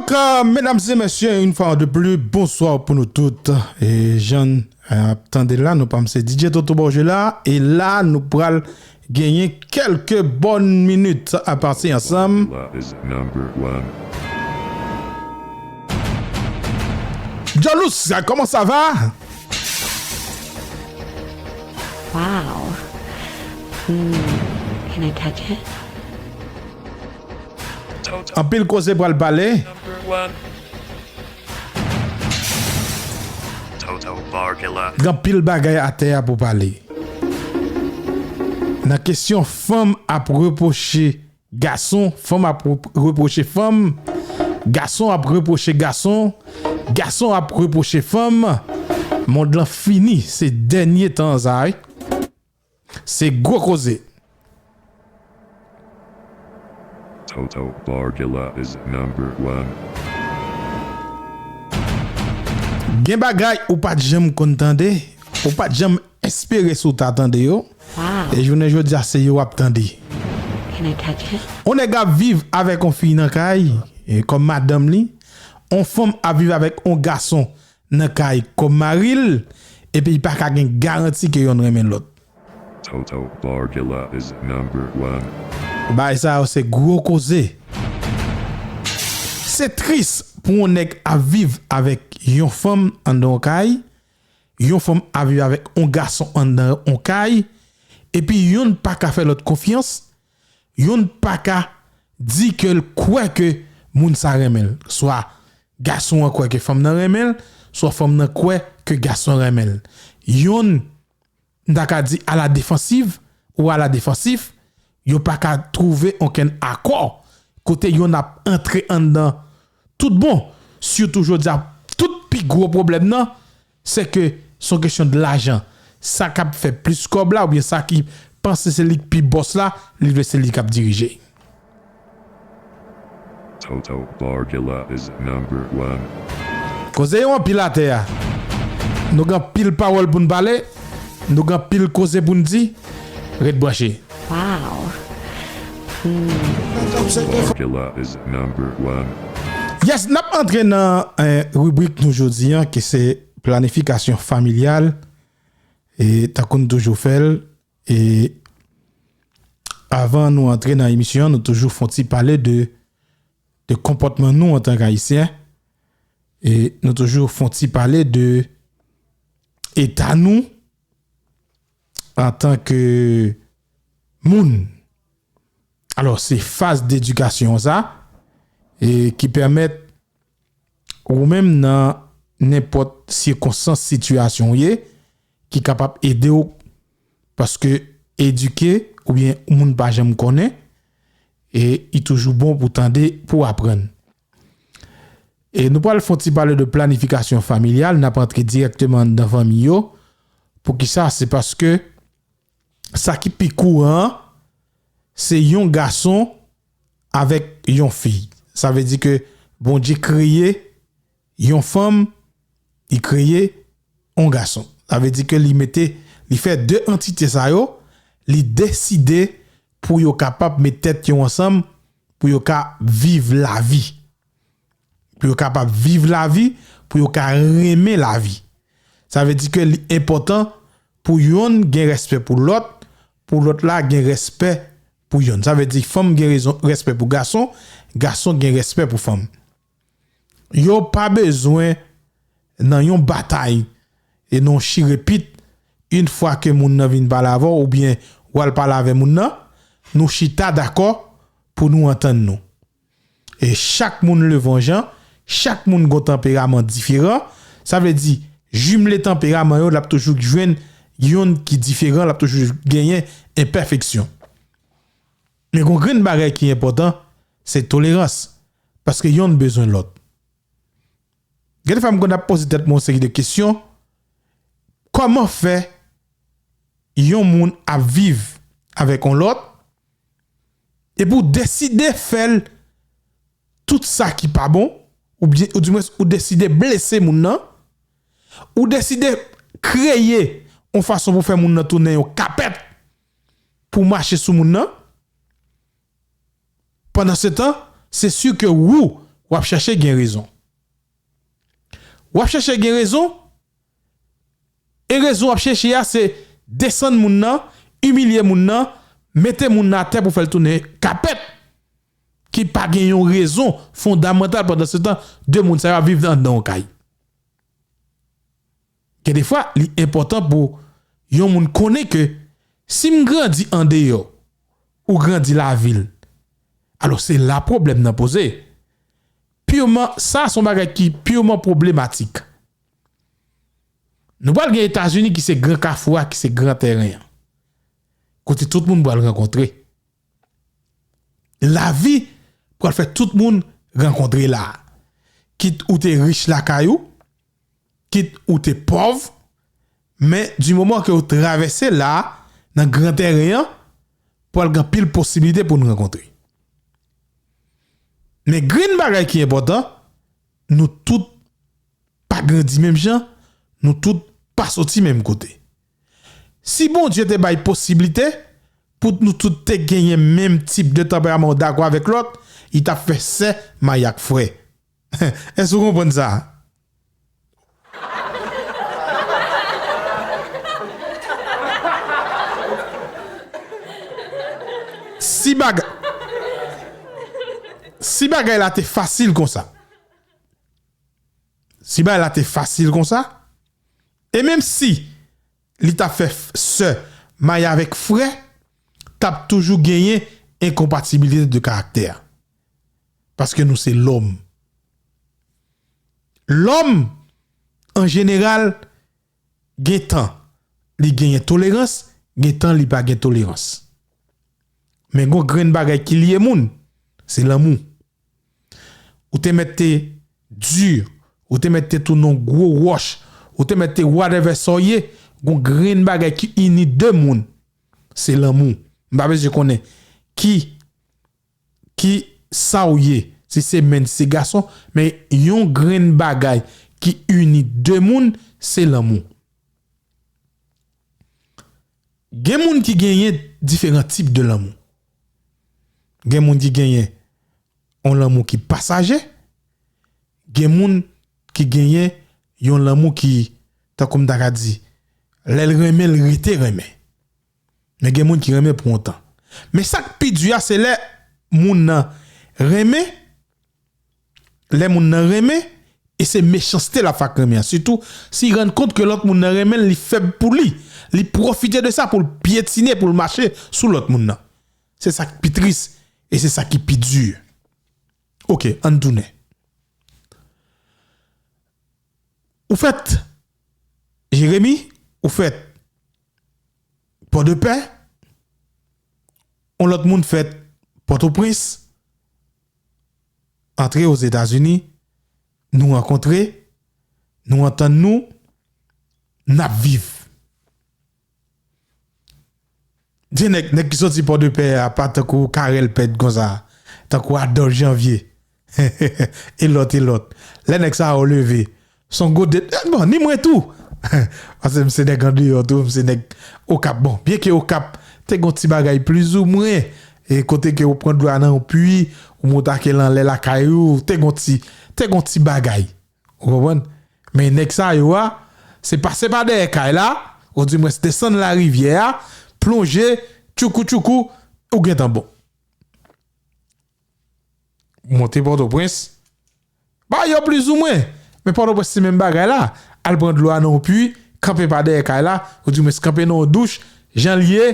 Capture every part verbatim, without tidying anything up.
Donk, euh, mesdames et messieurs, une fois de plus, bonsoir pou nou tout. E jan n ap tande la, nou pa m se D J Toto Borgela. E la, nou pral genyen kèlke bòn minit a pase ansanm. Jolous, comment ça va? Wow. Hmm. Can I touch it? Anpil koze pral pale. Gen anpil bagay atè a pou pale. Nan kesyon fanm ap repwoche gason, fanm ap repwoche fanm, gason ap repwoche gason, gason ap repwoche fanm. Mond lan fini, se dènye tan sa, wi. Se gwo koze. Toto Borgela is number one. Gen bagay ou pa t janm konn tande, ou pa t janm espere si w ta tande yo. E jounen jodi a, se yo w ap tande. On nèg ap viv avèk on fi nan kay, e, kòm madanm li, on fanm ap viv avèk on gason nan kay kòm mari l, epi pa ka gen garanti ke yonn renmen lòt. Toto Borgela is number one. Bagay sa yo se gwo koze. Se tris pou yon nèg ap viv avèk yon fanm anndan yon kay, yon fanm ap viv avèk yon gason anndan yon kay, epi yonn pa ka fè lòt konfyans, yonn pa ka di ke l kwè ke moun sa renmen l. Swa gason an kwè ke fanm nan renmen l, swa fanm nan kwè ke gason an renmen l. Yonn, m ta ka di, à la défensive ou à la défensive, yo pa ka twouve okenn akò kote yonn ap antre anndan tout bon. Sitou jodi a, tout pi gwo pwoblèm nan, se ke se yon kesyon de lajan. Sa k ap fè plis kòb la, oubyen sa ki panse se li k pi bòs la, li vle se li k ap dirije. Toto Borgela is number one. Koze yo anpil atè a. Nou gen anpil pawòl pou n pale. Nou gen anpil koze pou n di. Ret branche. Wow. Borgela is number one. Yes, n ap antre nan, eh, ribrik nou jodi a, ki se planifikasyon familyal. E tankou n toujou fè l, e avan nou antre nan emisyon an, nou toujou fè yon ti pale de, de konpòtman nou antanke Ayisyen. E nou toujou fè yon ti pale de eta nou antanke moun. Alò, se faz dedikasyon sa, e ki pèmèt ou menm nan nenpòt sikonstans, sitiyasyon w ye, ki kapab ede w, paske edike oubyen moun pa janm konnen, e li toujou bon pou tande, pou aprann. E nou pral fè yon ti pale de planifikasyon familyal, n ap antre dirèkteman anndan fanmi yo. Poukisa? Se paske sa ki pi kouran an, se yon gason avèk yon fi. Sa vle di ke Bondye kreye yon fanm, li kreye yon gason. Sa vle di ke li mete, li fè de antite sa yo, li deside pou yo kapab met tèt yo ansanm, pou yo ka viv lavi. Pou yo kapab viv lavi, pou yo ka renmen lavi. Sa vle di ke li enpòtan pou yonn gen respè pou lòt, pou lòt la gen respè pou yonn. Sa vle di fanm gen rezon, respè pou gason, gason gen respè pou fanm. Yo pa bezwen nan yon batay e nan yon chire pit, yon fwa ke moun nan vin pale avè w oubyen w al pale avè moun nan, nou chita dakò pou nou antann nou. E chak moun leve yon jan, chak moun gon tanperaman diferan. Sa vle di, jimle tanperaman yo, l ap toujou jwenn yonn ki diferan, l ap toujou genyen enpèfeksyon. Men gon grenn bagay ki enpòtan, se tolerans. Paske yonn bezwen lòt. Gen de fwa m konn ap poze tèt mwen yon seri de kesyon. Kòman fè yon moun ap viv avèk yon lòt, epi w deside fè l tout sa ki pa bon, oubyen, ou dimwens, ou deside blese moun nan, ou deside kreye yon fason pou fè moun nan tounen yon kapèt pou mache sou moun nan. Pandansetan, se si ke ou, w ap chèche gen rezon. W ap chèche gen rezon, e rezon w ap chèche a se desann moun nan, imilye moun nan, mete moun nan atè pou fè l tounen kapèt, ki pa gen yon rezon fondamantal. Pandan se tan, de moun sa yo ap viv anndan yon kay. Gen defwa, li enpòtan pou yon moun konnen ke si m grandi andeyò, ou grandi lavil, alò se la pwoblèm nan poze. Piman, sa se yon bagay ki piman pwoblematik. Nou pral gen Etazini ki se gran kafou a, ki se gran tèren an. Kote tout moun pral rankontre. Lavi pral fè tout moun rankontre la. Kit ou te rich lakay ou, kit ou te pòv, men di moman ke ou travèse la, nan gran tèren an, pral gen anpil posiblite pou n rankontre. Men grenn bagay ki enpòtan, nou tout pa grandi menm jan, nou tout pa soti menm kote. Si Bondye te bay posiblite pou nou tout te genyen menm tip de tanperaman, dakò avèk lòt, li t ap fè sè maye ak frè. Èske w konprann sa? Si bagay, si bagay la te fasil konsa, si bagay la te fasil konsa, e menm si li t ap fè f-, sè maye avèk frè, t ap toujou genyen enkonpatibilite de karaktè. Paske nou se lòm. Lòm, an jeneral, gen tan li genyen tolerans, gen tan li pa gen tolerans. Men gon grenn bagay ki lye moun, se lanmou. Ou te mèt te di, ou te mèt te tounen yon gwo wòch, ou te mèt te whatever sa w ye, gon grenn bagay ki ini de moun, se lanmou. M pa bezwen konnen ki, ki sa w ye, si se menn, si se gason, men yon grenn bagay ki ini de moun, se lanmou. Gen moun ki genyen diferan tip de lanmou. Gen moun ki genyen yon lanmou ki pasaje, gen moun ki genyen yon lanmou ki, tankou m ta ka di, lè l renmen, l rete renmen. Men gen moun ki renmen pou yon tan. Men sa k pi di a, se lè moun nan renmen, lè moun nan renmen, e se mechanste l ap fè ak renmen an. Sitou, si l rann kont ke lòt moun nan renmen l, li fèb pou li, li pwofite de sa pou l pyetine, pou l mache sou lòt moun nan. Se sa k pi tris, e se sa ki pi di. Oke, ann tounen. Ou fèt Jeremi, ou fèt Pòdepè, yon lòt moun fèt Pòtoprens, antre Ozetazini, nou rankontre, nou antann nou, n ap viv. Gen nèg, nèg ki soti Pòdepè a, pa tankou Carel Pèt konsa, tankou Adolphe Janvier, e lòt, e lòt. Lè nèg sa yo leve, se yon gode, bon, ni mwen tou. Paske m se nèg andeyò tou, m se nèg Okap. Bon, byenke Okap te gon ti bagay plizoumwen, e kote ke ou pran dlo a nan yon pwi, ou moute ak l anlè lakay ou, te gon ti, te gon ti bagay. Ou konprann? Men nèg sa yo a, se pase pa dèyè kay la, oudimwens desann larivyè a, plonje, tchoukou tchoukou, ou gentan bon. Monte Pòtoprens, ba yo plizoumwen. Men Pòtoprens se menm bagay la. Al pran dlo a nan yon pwi, kanpe pa dèyè kay la, oudimwens kanpe nan yon douch, jan l ye,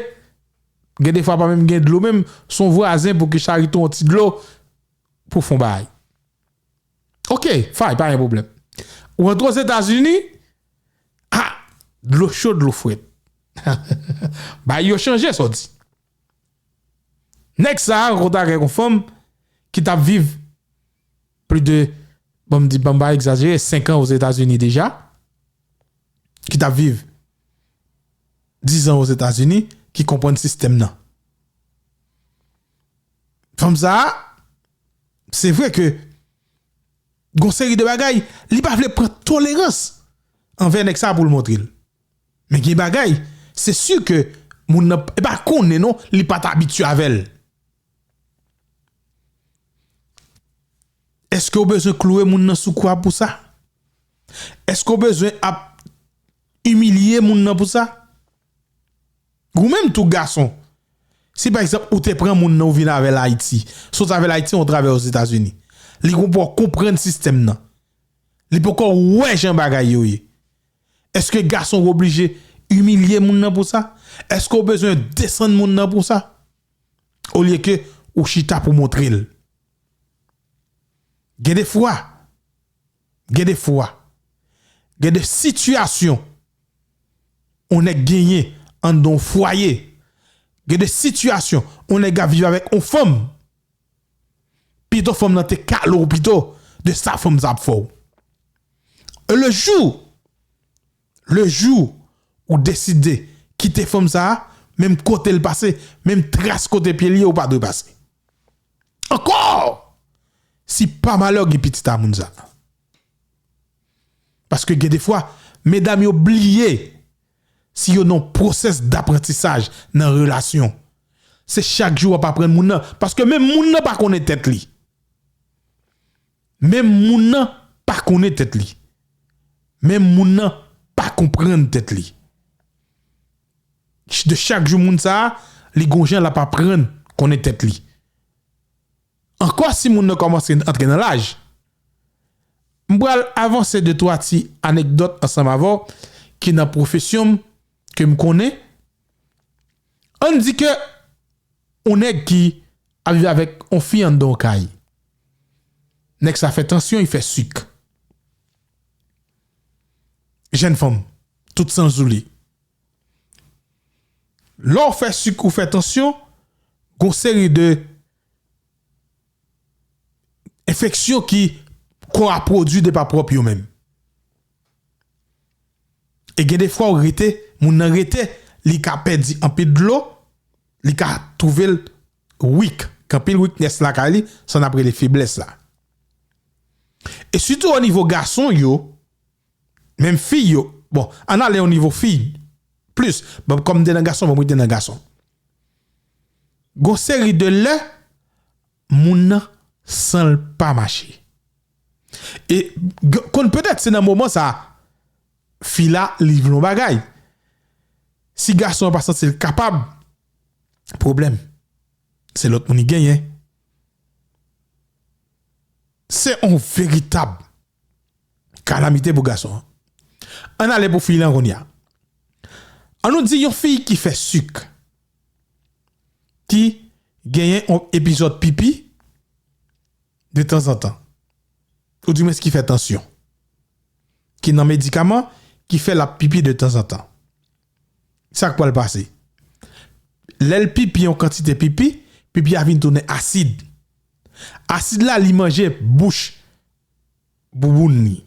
gen defwa pa menm gen dlo menm, se yon vwazen pou ki charite yon ti dlo pou fè yon bagay. Oke, fine, pa gen pwoblèm. Ou antre Ozetazini, ah, dlo cho, dlo frèt. Bagay yo chanje, sa w di. Nèg sa a rankontre avèk yon fanm ki t ap viv plis de, bon, m di, bon, m pa egzajere, senk an Ozetazini deja, ki t ap viv diz an Ozetazini, ki konprann sistèm nan. Fanm sa a, se vre ke gon seri de bagay, li pa vle pran tolerans anvè nèg sa a pou l montre l. Men gen bagay, se si ke moun nan, e pa konnen non, li pa t abitye avè l. Èske w bezwen kloure moun nan sou kwa pou sa? Èske w bezwen ap imilye moun nan pou sa? Ou menm tou gason, si pa egzanp ou te pran moun nan ou vin avè l Ayiti, sot avè l Ayiti ou travè Ozetazini, li gon poko konprann sistèm nan. Li poko wè jan bagay yo ye. Èske gason w oblije imilye moun nan pou sa? Èske w bezwen desann moun nan pou sa? Olye ke ou chita pou montre l. Gen de fwa, gen de fwa, gen de sitiyasyon yon nèg genyen anndan yon fwaye, gen de sitiyasyon yon nèg ap viv avèk yon fanm, pito fanm nan te kale w pito de sa fanm sa ap fè w. E le jou, le jou ou deside kite fanm sa a, menm kote l pase, menm tras kote pye l ye, ou pa dwe pase. Ankò! Si pa malè w gen pitit a moun sa. Paske gen de fwa, medam yo bliye si yo nan pwosès daprantisaj nan relasyon. Se chak jou w ap aprann moun nan. Paske menm moun nan pa konnen tèt li. Menm moun nan pa konnen tèt li. Menm moun nan pa konprann tèt li. De chak jou moun sa a, li gon jan l ap aprann konnen tèt li. Ankò si moun nan kòmanse antre nan laj. M pral avanse de twa ti anekdòt ansanm avè w ki nan pwofesyon m, ke m konnen. Ann di ke yon nèg ki ap viv avèk yon fi anndan yon kay. Nèg sa fè tansyon, li fè sik. Jèn fanm, tout san zouli. Lè w fè sik ou fè tansyon, gon seri de enfeksyon ki kò a pwodui de pa pwòp yo menm. E gen de fwa ou rete, moun nan rete, li ka pèdi anpil dlo, li ka twouve l weak, gen anpil weakness lakay li, sa n ap rele feblès la. E sitou o nivo gason yo, menm fi yo, bon, ann ale o nivo fi, plis, bon, kòm m te nan gason, bon, mwen te nan gason. Gon seri de lè, moun nan san l pa mache. E g- konn petèt se nan moman sa, fi la li vle yon bagay. Si gason an pa santi l kapab, pwoblèm. Se lòt moun li genyen. Se yon veritab kalamite pou gason an. Ann ale pou fi lan kounye a. Ann nou di yon fi ki fè sik, ki genyen yon epizòd pipi de tanzantan, oudimwens ki fè tansyon, ki nan medikaman, ki fè l ap pipi de tanzantan. Sa k pral pase? Lè l pipi yon kantite pipi, pipi a vin tounen asid. Asid la, li manje bouch bouboun li.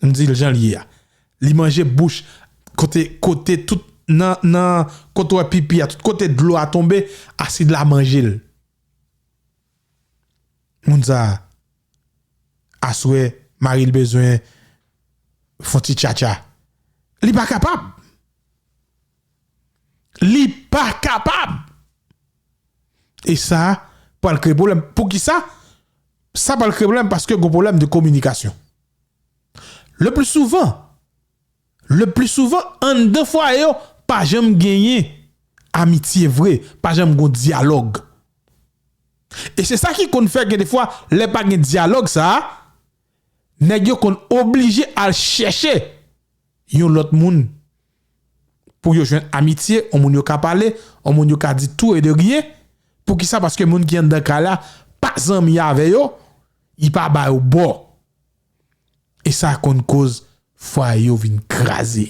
M di l jan l ye a. Li manje bouch, kote, kote tout nan, nan, kote w wè pipi a, tout kote dlo a tonbe, asid la manje l. Moun sa a, aswè, mari l bezwen fè yon ti tchatcha. Li pa kapab. Li pa kapab. E sa pral kreye pwoblèm. Poukisa? Sa pral kreye pwoblèm paske gon pwoblèm de kominikasyon. Le pli souvan, le pli souvan, anndan fwaye yo, pa janm genyen amitye vre, pa janm gon dyalòg. E se sa ki konn fè gen de fwa, lè pa gen dyalòg sa a, nèg yo konn oblije al chèche yon lòt moun pou yo jwenn amitye, yon moun yo ka pale, yon moun yo ka di tou e de ryen. Poukisa? Paske moun ki anndan kay la pa zanmi avè yo, li pa ba yo bò. E sa konn koz fwaye yo vin kraze.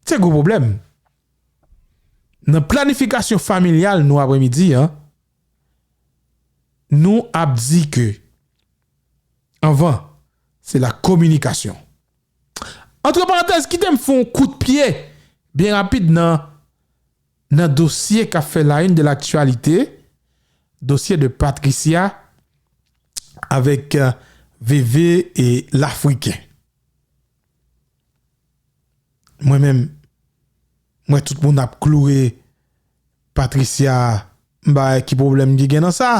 Se gwo pwoblèm. Nan planifikasyon familyal nou apremidi an, nou ap di ke anvan, se la kominikasyon. Antre parantèz, kite m fè yon kout pye byen rapid nan, nan dosye k ap fè la une de l'actualité, dosye de Patricia avèk, euh, Veve e Lafriken. Mwen menm, m wè tout moun ap kloure Patricia, m pa wè ki pwoblèm ki gen nan sa.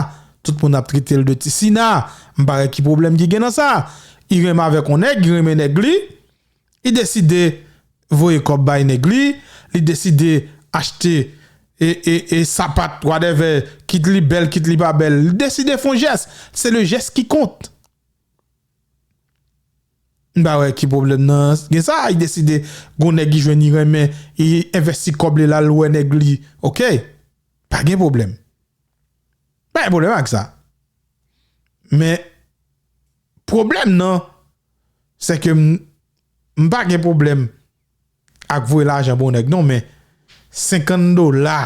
Tout moun ap trete l de ti Sina. M pa wè ki pwoblèm ki gen nan sa. Li renmen avèk yon nèg, li renmen nèg li. Li deside voye kòb bay nèg li. Li deside achte e, e, e sapat, whatever, kit li bèl, kit li pa bèl. Li deside fè yon jès. C'est le geste qui compte. M pa wè ki pwoblèm nan gen sa. Li deside gon nèg li jwenn li renmen, li envesti kòb li la, l wè nèg li. Oke. Pa gen pwoblèm. Pa gen pwoblèm ak sa. Men pwoblèm nan, se ke m, m pa gen pwoblèm ak voye lajan ba yon nèg non, men senkant dola,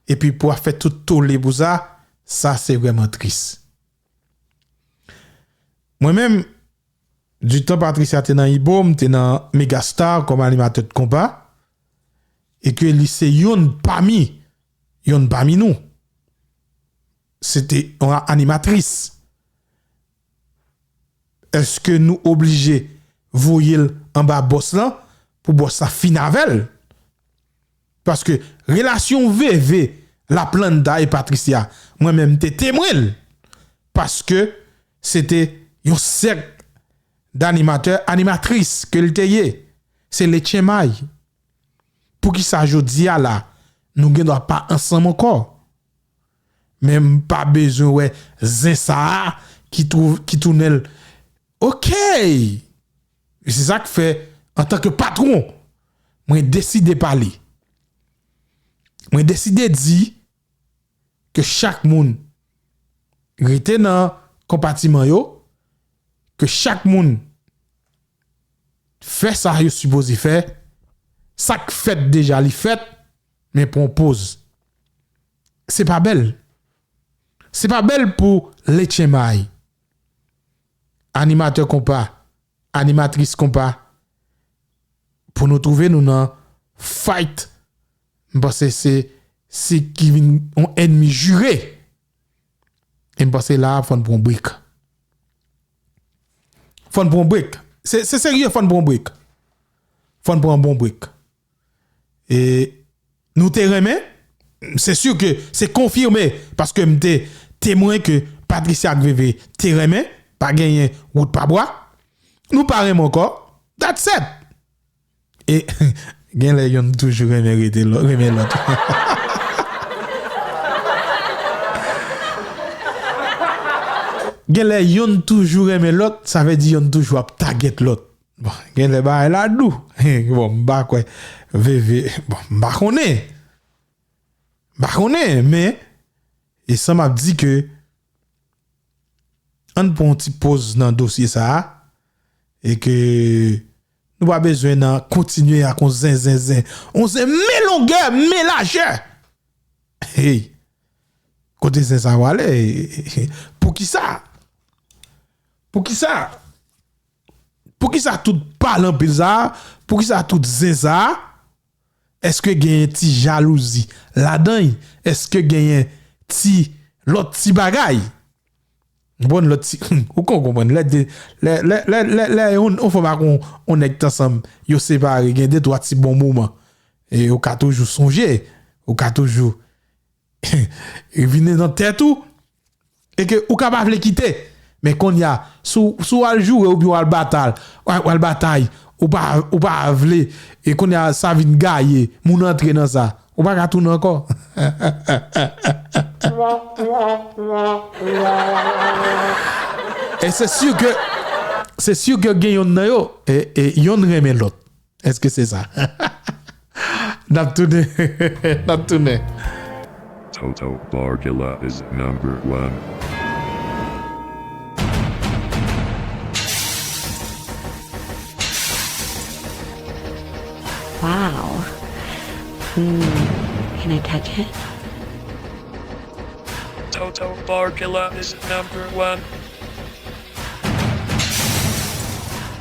epi pou ap fè tout tole pou sa, sa se vrèman tris. Mwen menm, di tan Patricia te nan Ibo, m te nan Megastar kòm animatè de konpa, e ke li se yonn pami, yonn pami nou. Se te yon animatris. Èske nou oblije voye l anba bòs lan pou bòs la fin avè l? Paske relasyon Veve, Laplanta e Patricia, mwen menm m te temwen l. Paske se te yon sèk d'animatè, animatris ke l te ye. Se Letchenmay. Poukisa jodi a la, nou gen dwa pa ansanm ankò? Men m pa bezwen wè zen sa a ki twou-, ki tounen l. Oke! E se sa k fè, antanke patwon, mwen deside pale. Mwen deside di ke chak moun rete nan konpatiman yo, ke chak moun fè sa yo sipoze fè, sa k fèt deja li fèt, men pran yon poz. Se pa bèl. Se pa bèl pou Letchenmay, animatè konpa, animatris konpa, pou nou twouve nou nan fight, m panse se, se ki vin yon ènmi jire. E m panse la a, fò n pran yon brek. Fò n pran yon brek. Se, se serye, fò n pran yon brek. Fò n pran yon bon brek. E nou te renmen, se si ke se konfime, paske m te temwen ke Patricia ak Veve te renmen, pa genyen wout pa bwa. Nou pa renmen ankò. That's it. E gen lè yonn toujou renmen rete lò-, renmen lòt. Gen lè yonn toujou renmen lòt, sa vle di yonn toujou ap tagèt lòt. Bon, gen lè bagay la dou. Bon, m pa kwè Veve, bon, m pa konnen. M pa konnen, men, e sa m ap di ke ann pran yon ti poz nan dosye sa a, e ke nou pa bezwen nan kontinye ak yon zen, zen, zen. Yon zen men longè, men lajè. Hey! Kote zen sa a prale? Poukisa? Poukisa? Poukisa tout pale anpil sa a? Poukisa tout zen sa a? Èske genyen ti jalouzi ladan l? Èske genyen ti, lòt ti bagay? Bon, lòt ti, ou konn konprann. Lè de, lè, lè, lè, lè, lè yon, yon fanm ak yon, yon nèg t ansanm, yo separe, gen de twa ti bon moman. E ou ka toujou sonje, ou ka toujou vini nan tèt ou, e ke ou ka pa vle kite. Men kounye a, si w, si w al joure oubyen w al batal, w al, w al batay, ou pa, ou pa vle, e kounye a, sa vin gaye, moun antre nan sa, ou pa ka tounen ankò. E se si ke, se si ke gen yonn nan yo, e, e yonn renmen lòt. Èske se sa? N ap tounen. N ap tounen. Toto Borgula is number one. Wow. Hmm. Can I touch it? Toto Borgula is number one.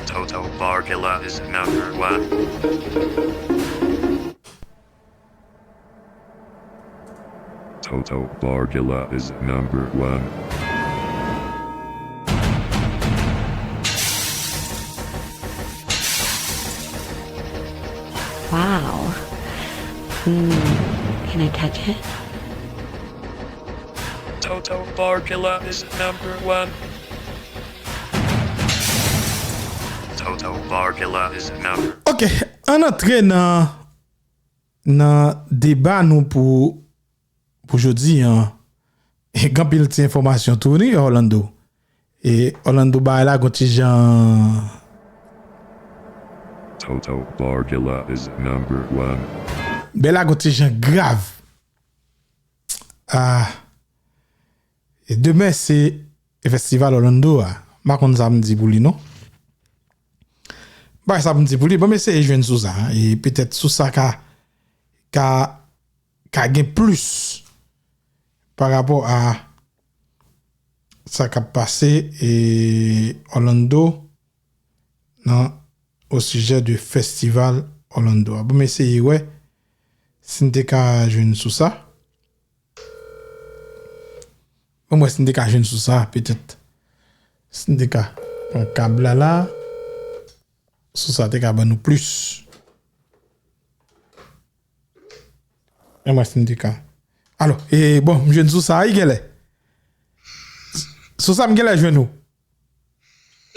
Toto Borgula is number one. Toto Borgula is number one. Wow. Hmm. Can I touch it? Toto Toto Borgula is number one. Toto Borgula is number. Ok, ann antre nan, nan deba nou pou, pou jodi an. E gen anpil ti enfòmasyon tou, wi, Orlando. E Orlando bay la gon ti jan. Toto Borgula is number one. Bay la gon ti jan grav. Ah. E demen se festival Orlando a. M pa konn sa m di pou li non. M pa sa m di pou li. Bon, m eseye jwenn sou sa. E petèt sou sa ka, ka, ka gen plis pa rapò a sa k ap pase e Orlando nan, au sujet de festival Orlando a. Bon, m eseye wè si n te ka jwenn sou sa. Bon, m wè si n te ka jwenn sou sa, petèt. Si n te ka pran kab la la, sou sa te ka ban nou plis. Bon, m wè si n te ka. Alò, e, bon, m jwenn sou sa, wi, genlè. Sou sa, m genlè jwenn ou.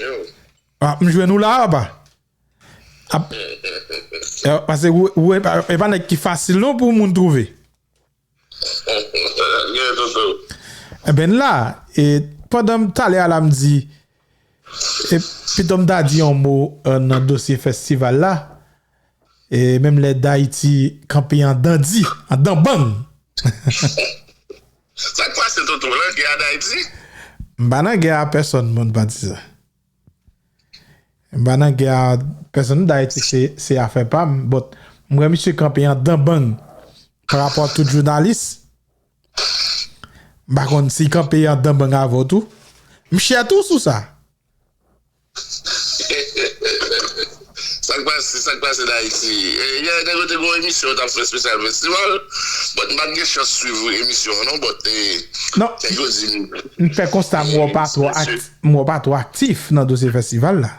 Yo. Ah, m jwenn ou la, papa. Ap, e, pase ou, ou, e pa, e pa nèg ki fasil non pou moun twouve. Gen Toto. Eben la, e, pandan m talè a la m di, e, pito m ta di yon mo, e, nan dosye festival la, e, menm lè Dayiti kanpe an dandi, an danbang. Sa k pase Toto, nan gè a Dayiti? M pa nan gè a pèsonn, moun pa di sa. M pa nan gè a pèsonn, Dayiti se, se afè pa m, but m wè misye kanpe an danbang pa rapò a tout jounalis. M pa konn si kanpe an danbang avè w tou. M chè tou sou sa. Sa k pase, sa k pase Dayiti? E, yè, nèg yo te gon emisyon yo t ap fè espesyal festival, but m pa t gen chans swiv emisyon an non, but, e, non, nèg yo di m, m fè konsta m wè w pa twò ak-, m wè w pa twò aktif nan dosye festival la.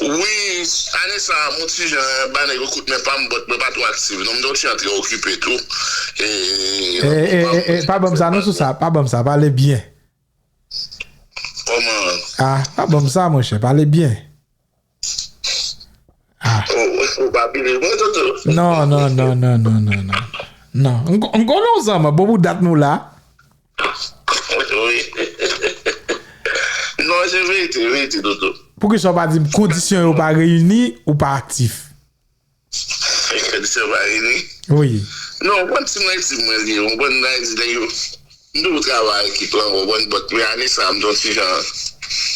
Wi, ane sa a, m yon ti jan ba nèg yo kout men pa m, but mwen pa twò aktif non, m te yon ti jan trè okipe tou. E, e, e, e, e, pa ban m sa non sou sa, pa ban m sa, pale byen. Kòman? Ah, pa ban m sa, monchè, pale byen. Ah. Ou, ou pa pile mwen, Toto? Non, non, non, non, non, non, non. Non, m ko-, m konnen w zanmi, bon, pou dat nou la. Wi. Non, se verite, verite, Toto. Poukisa w pa di m kondisyon yo pa reyini, ou pa aktif? Kondisyon pa reyini? Wi. Non, w konn si mwen, si mwen li, w konn nan di nèg yo. M toujou travay ekip lan, w konprann, but men ane sa a, m t yon ti jan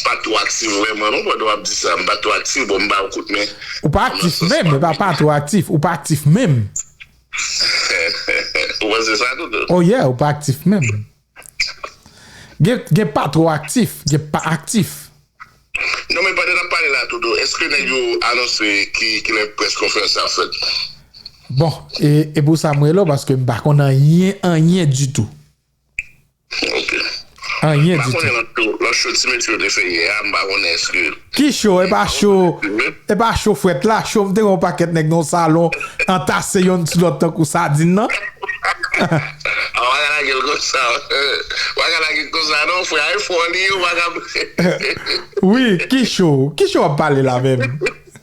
pa twò aktif vrèman non, pandan w ap di sa, m pa twò aktif, bon, m ba w kout men. Ou pa aktif menm, e pa pa twò aktif, ou pa aktif menm. Ou panse sa, Toto? Oh yeah, ou pa aktif menm. Gen, gen pa twò aktif, gen pa aktif. Non, men pandan n ap pale la, Toto, èske nèg yo anonse ki, kilè près konferans sa ap fèt? Bon, e, e pou sa m rele w, paske m pa konn anyen, anyen ditou. Ok. Anyen ditou. M pa konnen lòt show, lòt show ti mesye yo te fè yè a, m pa konnen èske. Ki show? E pa show, e pa show frèt la, show m te wè yon pakèt nèg nan yon salon, antase yonn sou lòt tankou sadin nan. A, w pa ka lage l konsa. W pa ka lage l konsa non, frè, e fò li, w pa ka. Wi, ki show? Ki show w ap pale la menm?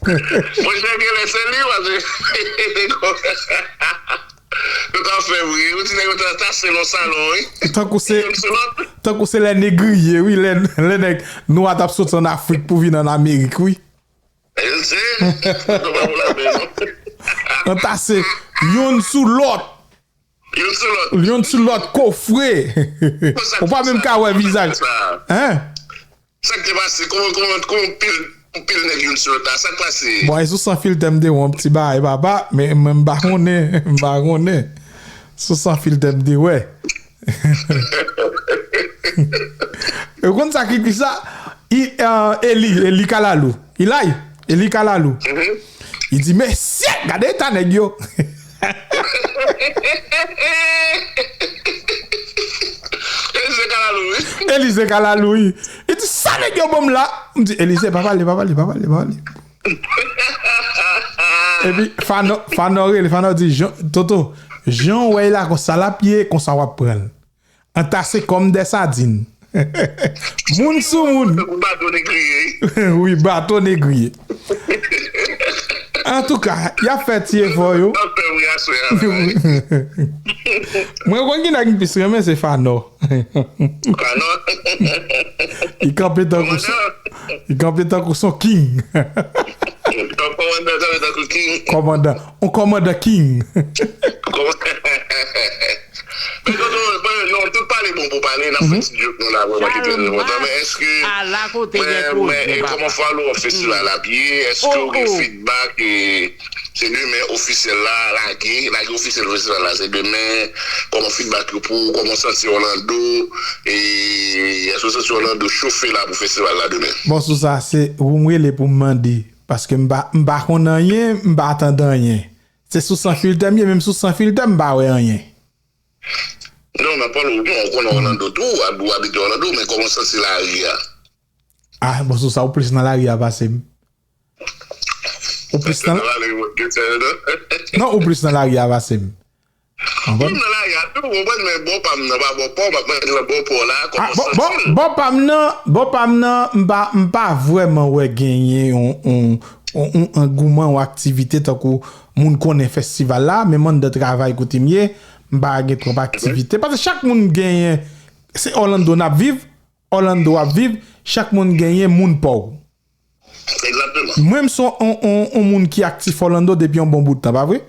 Monchè, genlè se li, paske. Yo t ap fè vre, yo di nèg yo t antase nan salon, wi. Tankou se, youn sou lòt. Tankou se lè negriye, wi, lè, lè nèg nwa t ap soti ann Afrik pou vin ann Amerik, wi. Yo di, yo pa pou lape, non. Antase, youn sou lòt. Youn sou lòt. Youn sou lòt, kofre. Ou pa menm ka wè vizaj. Hein? Sa k te pase? Kòman, kòman, kòman pil, pil nèg youn sou lòt la? Sa k pase? Bon, e sou San Filtè m te wè yon ti bagay, papa, men, men m pa konnen, m pa konnen. Sou San Filtè m te wè. Ou konn sa ki, ki sa? I, eh, Eli, Eli Kalalou. Ilay, Eli Kalalou. Mhm. Li di, "Mesye, gade eta nèg yo." Elize Kalalou, wi. Elize Kalalou, wi. Li di, "Sa nèg yo ban m la?" M di, "Elize, pa pale, pa pale, pa pale, pa pale." Epi, Fanò, Fanò rele, Fanò di, "Jan, Toto, jan w wè l la konsa l ap ye, konsa w ap pran l." Antase kòm dè sadin. Moun sou moun. Tankou bato negriye. Wi, bato negriye. Antouka, y ap fè ti efò yo. Mwen konn ki nèg m plis renmen se Fanò. Fanò. Li kanpe tankou li kanpe tankou son king. Kòmandan kanpe tankou king. Kòmandan. On kòmandan king. Men tonton, bon, nou tout pale bon pou pale, n ap fè ti djòk nou la vrèman ki trè enpòtan. Men èske, ala kote gen koze, papa. Kòman follow up festival la ap ye? Èske w gen feedback? E se demen ofisyèl la lage, lage ofisyèl festival la se demen. Kòman feedback yo pou ou? Kòman w santi Orlando? E èske w santi Orlando chofe la pou festival la demen? Bon, sou sa, se ou m rele pou m mande. Paske m pa, m pa konn anyen, m pa tande anyen. Se sou San Filtè m ye, menm sou San Filtè m pa wè anyen. Non, m ap pale w byen, ou konnen Orlando tou, ou ab-, ou abite Orlando, men kòman w santi lari a? Ah, bon, sou sa, ou plis nan lari a pase m. Ou plis nan Non, ou plis nan lari a pase m. Konprann? M nan lari a tou, ou konprann, men bò pa m nan pa bò pa w, m ap mande nan bò pa w la, kòman w santi l? Bò pa m nan, bò pa m nan, m pa, m pa vrèman wè genyen yon, yon, yon, yon angouman, yon aktivite tankou moun konnen festival la, menm anndan travay kote m ye, m pa gen twòp aktivite. Paske chak moun genyen, se Orlando n ap viv, Orlando w ap viv, chak moun genyen moun pa w. Egzakteman. Mwen, m se yon, yon, yon moun ki aktif Orlando depi yon bon bout tan, pa vre?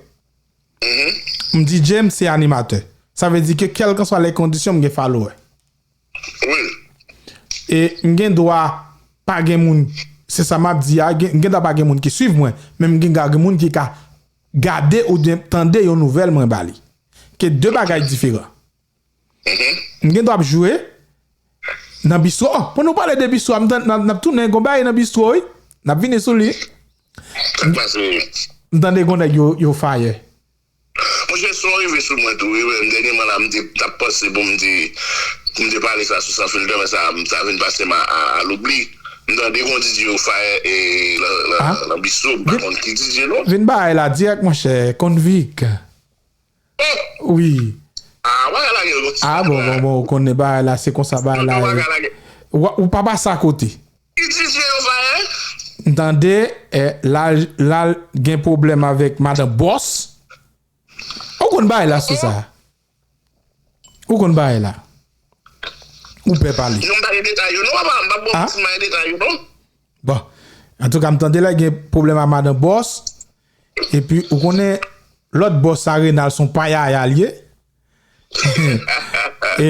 M DJ, m se animatè. Sa vle di ke kèlkanswa lè kondisyon, m gen follower. Wi. E m gen dwa pa gen moun, se sa m ap di a, gen, m gen dwa pa gen moun ki swiv mwen, men m gen, gen moun ki ka gade oubyen tande yon nouvèl mwen ba li. Ke de bagay diferan. M gen dwa ap jwe nan bistro. Oh, pou nou pale de bistro, m tann, n ap, n ap tounen gon bagay nan bistro, wi. N ap vini sou li. Sa k pase? M tande gon nèg yo, yo fire. Monchè, son rive sou mwen tou, wi, wi. Dènyèman la, m te, t ap panse pou m te, pou m te pale sa sou San Filtè, men sa, sa vin pase m a, a, a loubli. M tande gon DJ yo fire e lan, lan, lan bistro, m pa konn ki DJ non. Vin bagay la dirèk, monchè, Konvik. Wi. Ah, bagay la gen lòt. Ah, bon, bon, bon, ou konnen bagay la, se konsa bagay la ye. Ou pa pase akote. Ki DJ yo fire? M tande, eh, la, la gen pwoblèm avèk madan bòs. Ou konn bagay la sou sa. Ou konn bagay la. Ou pè pale. Non, m pa gen detay yo, non, papa, m pa bon, m pa gen detay yo, non. Bon. Antouka, m tande la gen pwoblèm a madan bòs. Epi, ou konnen, lòt bòs sa, Renal, se yon payaya l ye. E,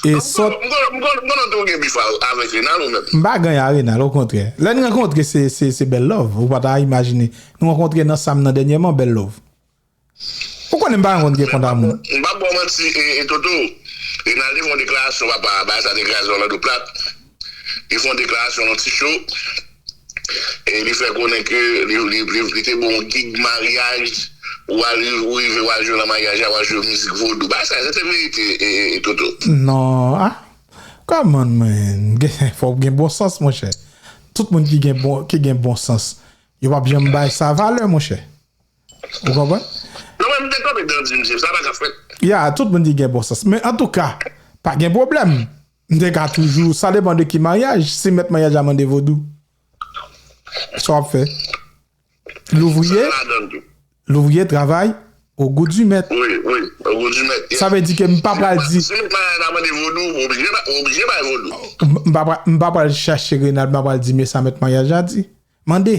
e sòt. M konnen, m konnen, m konnen tou gen bif avèk Renal ou menm. M pa gen a Renal, okontrè. Lè n rankontre, se, se, se bèl love. Ou pa ta imajine. Nou rankontre nan Sam nan dènyèman, bèl love. Ou konnen m pa konn gen kont a moun. M p ap ba w manti, e, e Toto. Renal te fè yon deklarasyon, papa, bagay sa te kraze Orlando plat. Li fè yon deklarasyon nan ti show. E li fè konnen ke li, li, li, li te bon gig maryaj. Ou al, ou rive, w al jwe nan maryaj la, w al jwe mizik vodou. Bagay sa, se te verite, e, e, e Toto. Non, ah. Come on, man. Gen, fò w gen bon sans, monchè. Tout moun ki gen bon, ki gen bon sans, yo p ap janm bay sa valè, monchè. Ou konprann? Non, men m te kanpe dan di misye, sa pa ka fèt. Ya, tout moun di gen bon sans. Men antouka, pa gen pwoblèm. M te ka toujou, sa depann de ki maryaj. Si mèt maryaj la mande vodou, sa w ap fè? Louvriye, louvriye travay au goût du maître. Wi, wi, au goût du maître. Sa vle di ke m pa pral di. Si mèt maryaj la mande vodou, ou oblije ba-, ou oblije bay vodou. M, m pa pral, m pa pral chache Renal, m pa pral di, men sa mèt maryaj la di. Mande.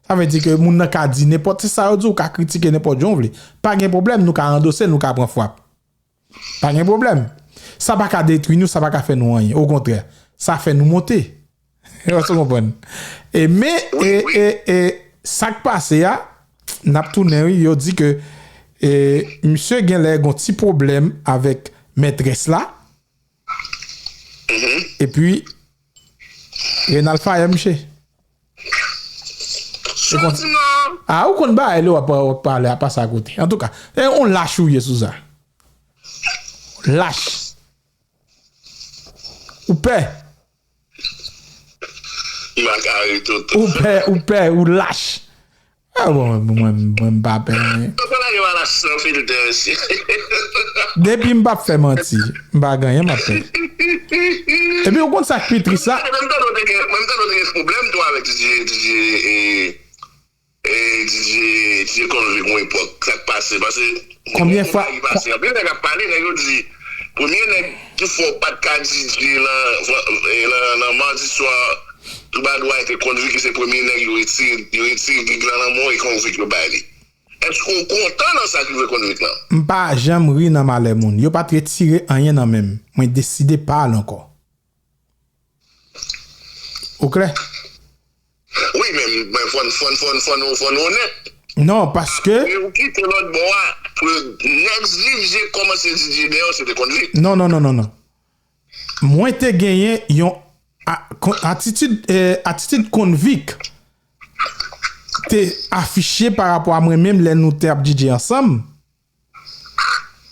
Sa vle di ke moun nan ka di nenpòt, se sa yo di, ou ka kritike nenpòt jan w vle. Pa gen pwoblèm, nou ka andose, nou ka pran frap. Pa gen pwoblèm. Sa pa ka detwi nou, sa pa ka fè nou anyen. Okontrè, sa fè nou monte. Èske w konprann? E men, e, e, e, sa k pase a, n ap tounen, wi, yo di ke, e, misye genlè gon ti pwoblèm avèk mètrès la. Epi, Renal fire misye. Ou konn, ah, ou konn bagay lè w ap, w ap pale a, pase akote. Antouka, e yon lach ou ye sou sa. Lach. Ou pè. M pa ka ri tout. Ou pè, ou pè, ou lach. Ah bon, mwen, mwen, mwen m pa pè anyen. Tonton la Evalas san filtè, mesye. Depi m p ap fè manti, m pa gen anyen m ap fè. Epi ou konn sa k pi tris la? Menm tan nou te gen, menm tan nou te gen pwoblèm tou avèk DJ, DJ, eh, eh, DJ, DJ Convict yon epòk. Sa k pase? Pase Konbyen fwa- ki pase? Anpil nèg ap pale, nèg yo di, premye nèg ki fè w pa t ka DJ lan, eh, lan, lan madi swa, Troubadour te Convict, se premye nèg yo retire, yo retire gig lan nan men w e Convict yo bay li. Èske w kontan nan sa k rive Convict lan? M pa janm ri nan malè moun. Yo pa t retire anyen nan men m. Mwen deside pa al ankò. Ou klè? Wi, men, men fò n, fò n, fò n, fò n, fò n onèt. Non, paske. E ou kite lòt bò a, pou next DJ kòmanse DJ dèyè w, se te Convict. Non, non, non, non, non. Mwen te genyen yon a- kon- atitid, eh, atitid Convict te afiche pa rapò a mwen menm lè nou te ap DJ ansanm.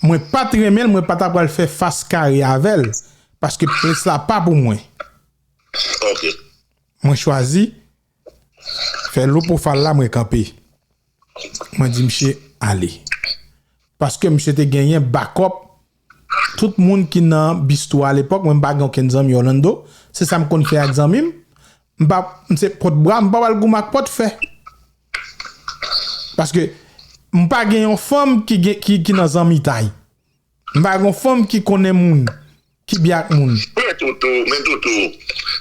Mwen pa t renmen l, mwen pa t ap pral fè fas kare avè l, paske ples la pa pou mwen. Ok. Mwen chwazi fè Low Profile la, mwen kanpe. Mwen di misye ale. Paske misye te genyen bakòp. Tout moun ki nan bistwo a lepòk, mwen m pa gen okenn zanmi Orlando. Se sa m konn fè ak zanmi m. M pa, m se pòt bwa, m pa pral goumen ak pòt fè. Paske m pa gen yon fanm ki, gen, ki, ki nan zanmitay. M pa gen yon fanm ki konnen moun, ki byen ak moun. Men Toto, men Toto,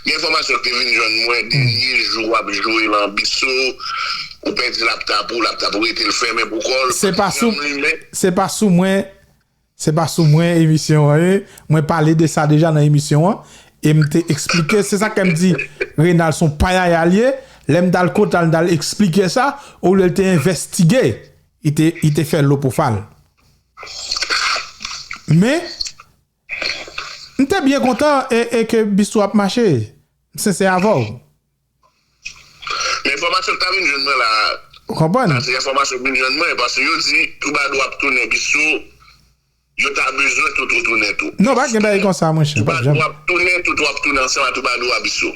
gen enfòmasyon ki te vin jwenn mwen dènye jou w ap jwe lan bistwo, ou pèdi laptop ou, laptop ou rete l fèmen pou kò l. Se pa sou, se pa sou mwen, se pa sou mwen emisyon an ye. Mwen pale de sa deja nan emisyon an. E m te eksplike, se sa ke m di, Renal se yon payaya l ye. Lè m t al kote l, m t al eksplike sa, olye l te envestige, li te, li te fè Low Profile. Men, m te byen kontan e, e ke bistwo ap mache. M sensè avè w. Men enfòmasyon k ta vin jwenn mwen la, Ou konprann? Sa se enfòmasyon k vin jwenn mwen, paske yo di Troubadour ap tounen bistwo, yo ta bezwen Toto tounen tou. Non, pa gen bagay konsa, monchè. Pa t janm. Troubadour ap tounen, Toto ap tounen ansanm a Troubadour a bistwo.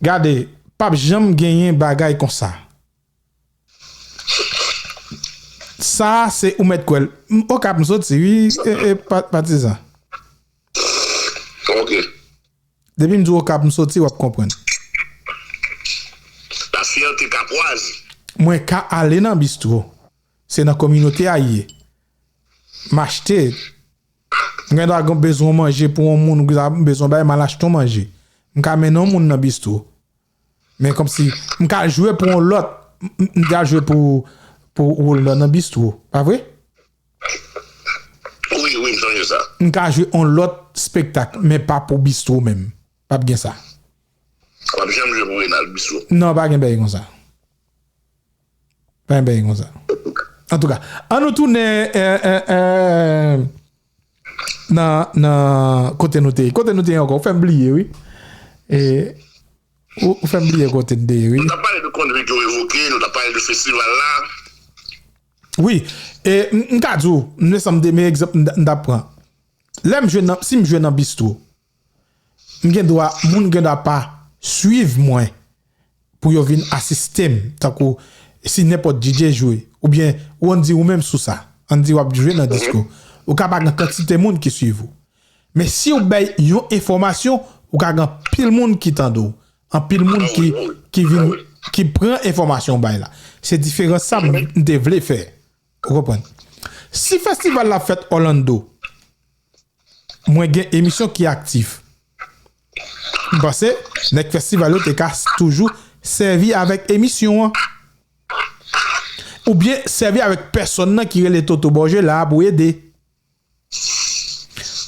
Gade, p ap janm genyen bagay konsa. Sa, se ou mèt kwè l. M, Okap m soti, wi, e, e, pa, patizan. Ok. Depi m di w Okap m soti, w ap konprann. La fyète kapwaz. Mwen ka ale nan bistwo. Se nan kominote a ye. M achte. M gen dwa gen bezwen manje pou yon moun, ou gen bezwen bay, m al achte yon manje. M ka mennen yon moun nan bistwo. Men kòmsi, m ka jwe pou yon lòt, m, m, m ka jwe pou, pou Roldan nan bistwo. Pa vre? Wi, wi, m sonje sa. M ka jwe yon lòt spektak, men pa pou bistwo menm. P ap gen sa. W ap janm jwe pou Renal bistwo. Non, pa gen bagay konsa. Pa gen bagay konsa. Antouka, an nou tounen, eh, eh, eh, nan, nan kote nou te ye. Kote nou te ye ankò? Ou fè m bliye, wi. E, ou, ou fè m bliye kote n te ye, wi. Nou t ap pale de Convict yo revoke, nou t ap pale de festival la. Wi. E, m, m ka di w, m, men egzanp m, m t ap pran. Lè m jwe nan, si m jwe nan bistwo, m gen dwa, moun gen dwa pa swiv mwen pou yo vin asiste m, tankou si nenpòt DJ jwe, oubyen ou ann di ou menm sou sa, ann di w ap jwe nan disko, ou ka pa gen kantite moun ki swiv ou. Men si w bay yon enfòmasyon, ou ka gen anpil moun ki tande w, anpil moun ki, ki vin, ki pran enfòmasyon w bay la. Se diferans sa m, m te vle fè. Ou konprann? Si festival la fèt Orlando, mwen gen emisyon ki aktif. M panse nèg festival yo te ka toujou sèvi avèk emisyon an. Oubyen sèvi avèk pèsonn nan ki rele Toto Borgela pou ede.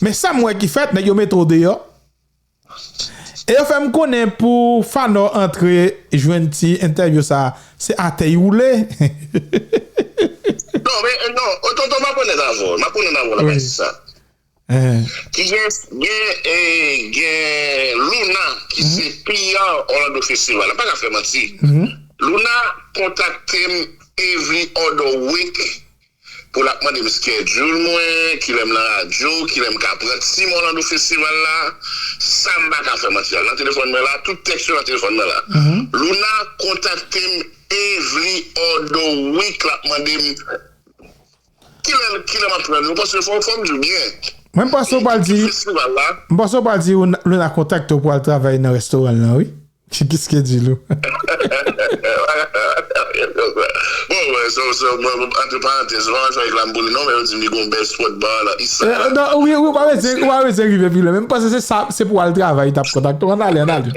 Men sa m wè ki fèt, nèg yo mete w deyò. E yo fè m konnen pou Fanò antre jwenn ti entèvyou sa, se atè y woule. Non, men, non, o, tonton, m ap onèt avè w, m ap onèt avè w la, pati sa. Ki gen, gen, eh, gen Luna, ki se P R Orlando Festival. M pa ka fè manti. Luna kontakte m every other week pou l ap mande m schedule mwen, kilè m nan radyo, kilè m ka pran team Orlando Festival la. Sa m pa ka fè manti. Nan telefòn mwen la, tout tèks yo nan telefòn mwen la. Luna kontakte m every other week, l ap mande m kilè, kilè m ap pran nou, paske fò, fò m di w byen. Mwen, m panse w pral di, Festival la. M panse w pral di Luna kontakte w pou al travay nan restoran lan, wi. Ki skedjil ou? Bon, wè, so, so, mwen, mwen, antre parantèz, mwen pa fè reklam pou li non, men yo di m li gon bèl spot bar la, Eastside la. Non, wi, wi, ou pa bezwen, ou pa bezwen rive pi lwen. Men m panse se sa, se pou al travay, t ap kontakte w. Ann ale, ann ale.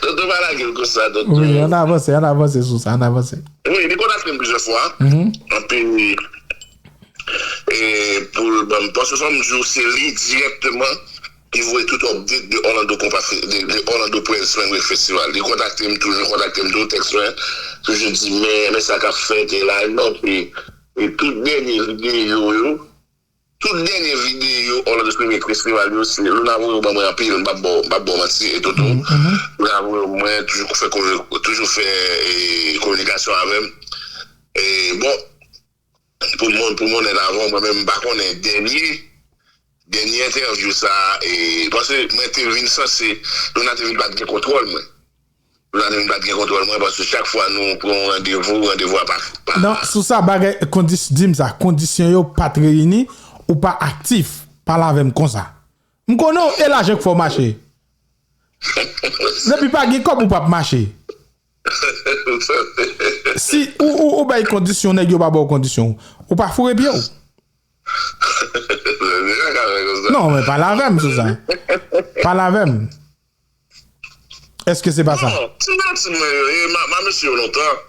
Tonton pa lage l konsa, tonton. Wi, ann avanse, ann avanse sou sa, ann avanse. Wi, li kontakte m plizyè fwa. Anpil, e pou l ban m, paske fò m di w, se li dirèkteman ki voye tout update de Orlando Compa Fe-, de, de Orlando Prairie Spring Break Festival. Li kontakte m, toujou kontakte m, tou tèks mwen, toujou di, men, men sa k ap fèt, e la, non, e, e tout dènye videyo yo, tout dènye videyo Orlando Spring Break Festival yo, se Luna voye yo ban mwen anpil, m p ap ba w, m p ap ba w manti, e Toto, Luna voye yo mwen, toujou fè, toujou fè, e, kominikasyon avè m. E, bon, pou moun, pou moun avan, mwen menm, m pa konnen dènye, dènye entèvyou sa, e, paske mwen te vin sanse, Luna te vin bat gen kontwòl mwen. Luna te vin bat gen kontwòl mwen, paske chak fwa nou pran yon randevou, randevou a pa, pa. Non, sou sa, bagay, kondis-, di m sa, kondisyon yo pa t reyini, ou pa aktif, pale avè m konsa. M konnen w, e lajan k fè w mache. Depi pa gen kòb, ou p ap mache. Si ou, ou, ou bay kondisyon, nèg yo pa ba w kondisyon, ou pa foure pye w. Non, men pale avè m sou sa. Pale avè m. Èske se pa sa? Non, ti manti mwen yo, e ma, ma mesye yo lontan.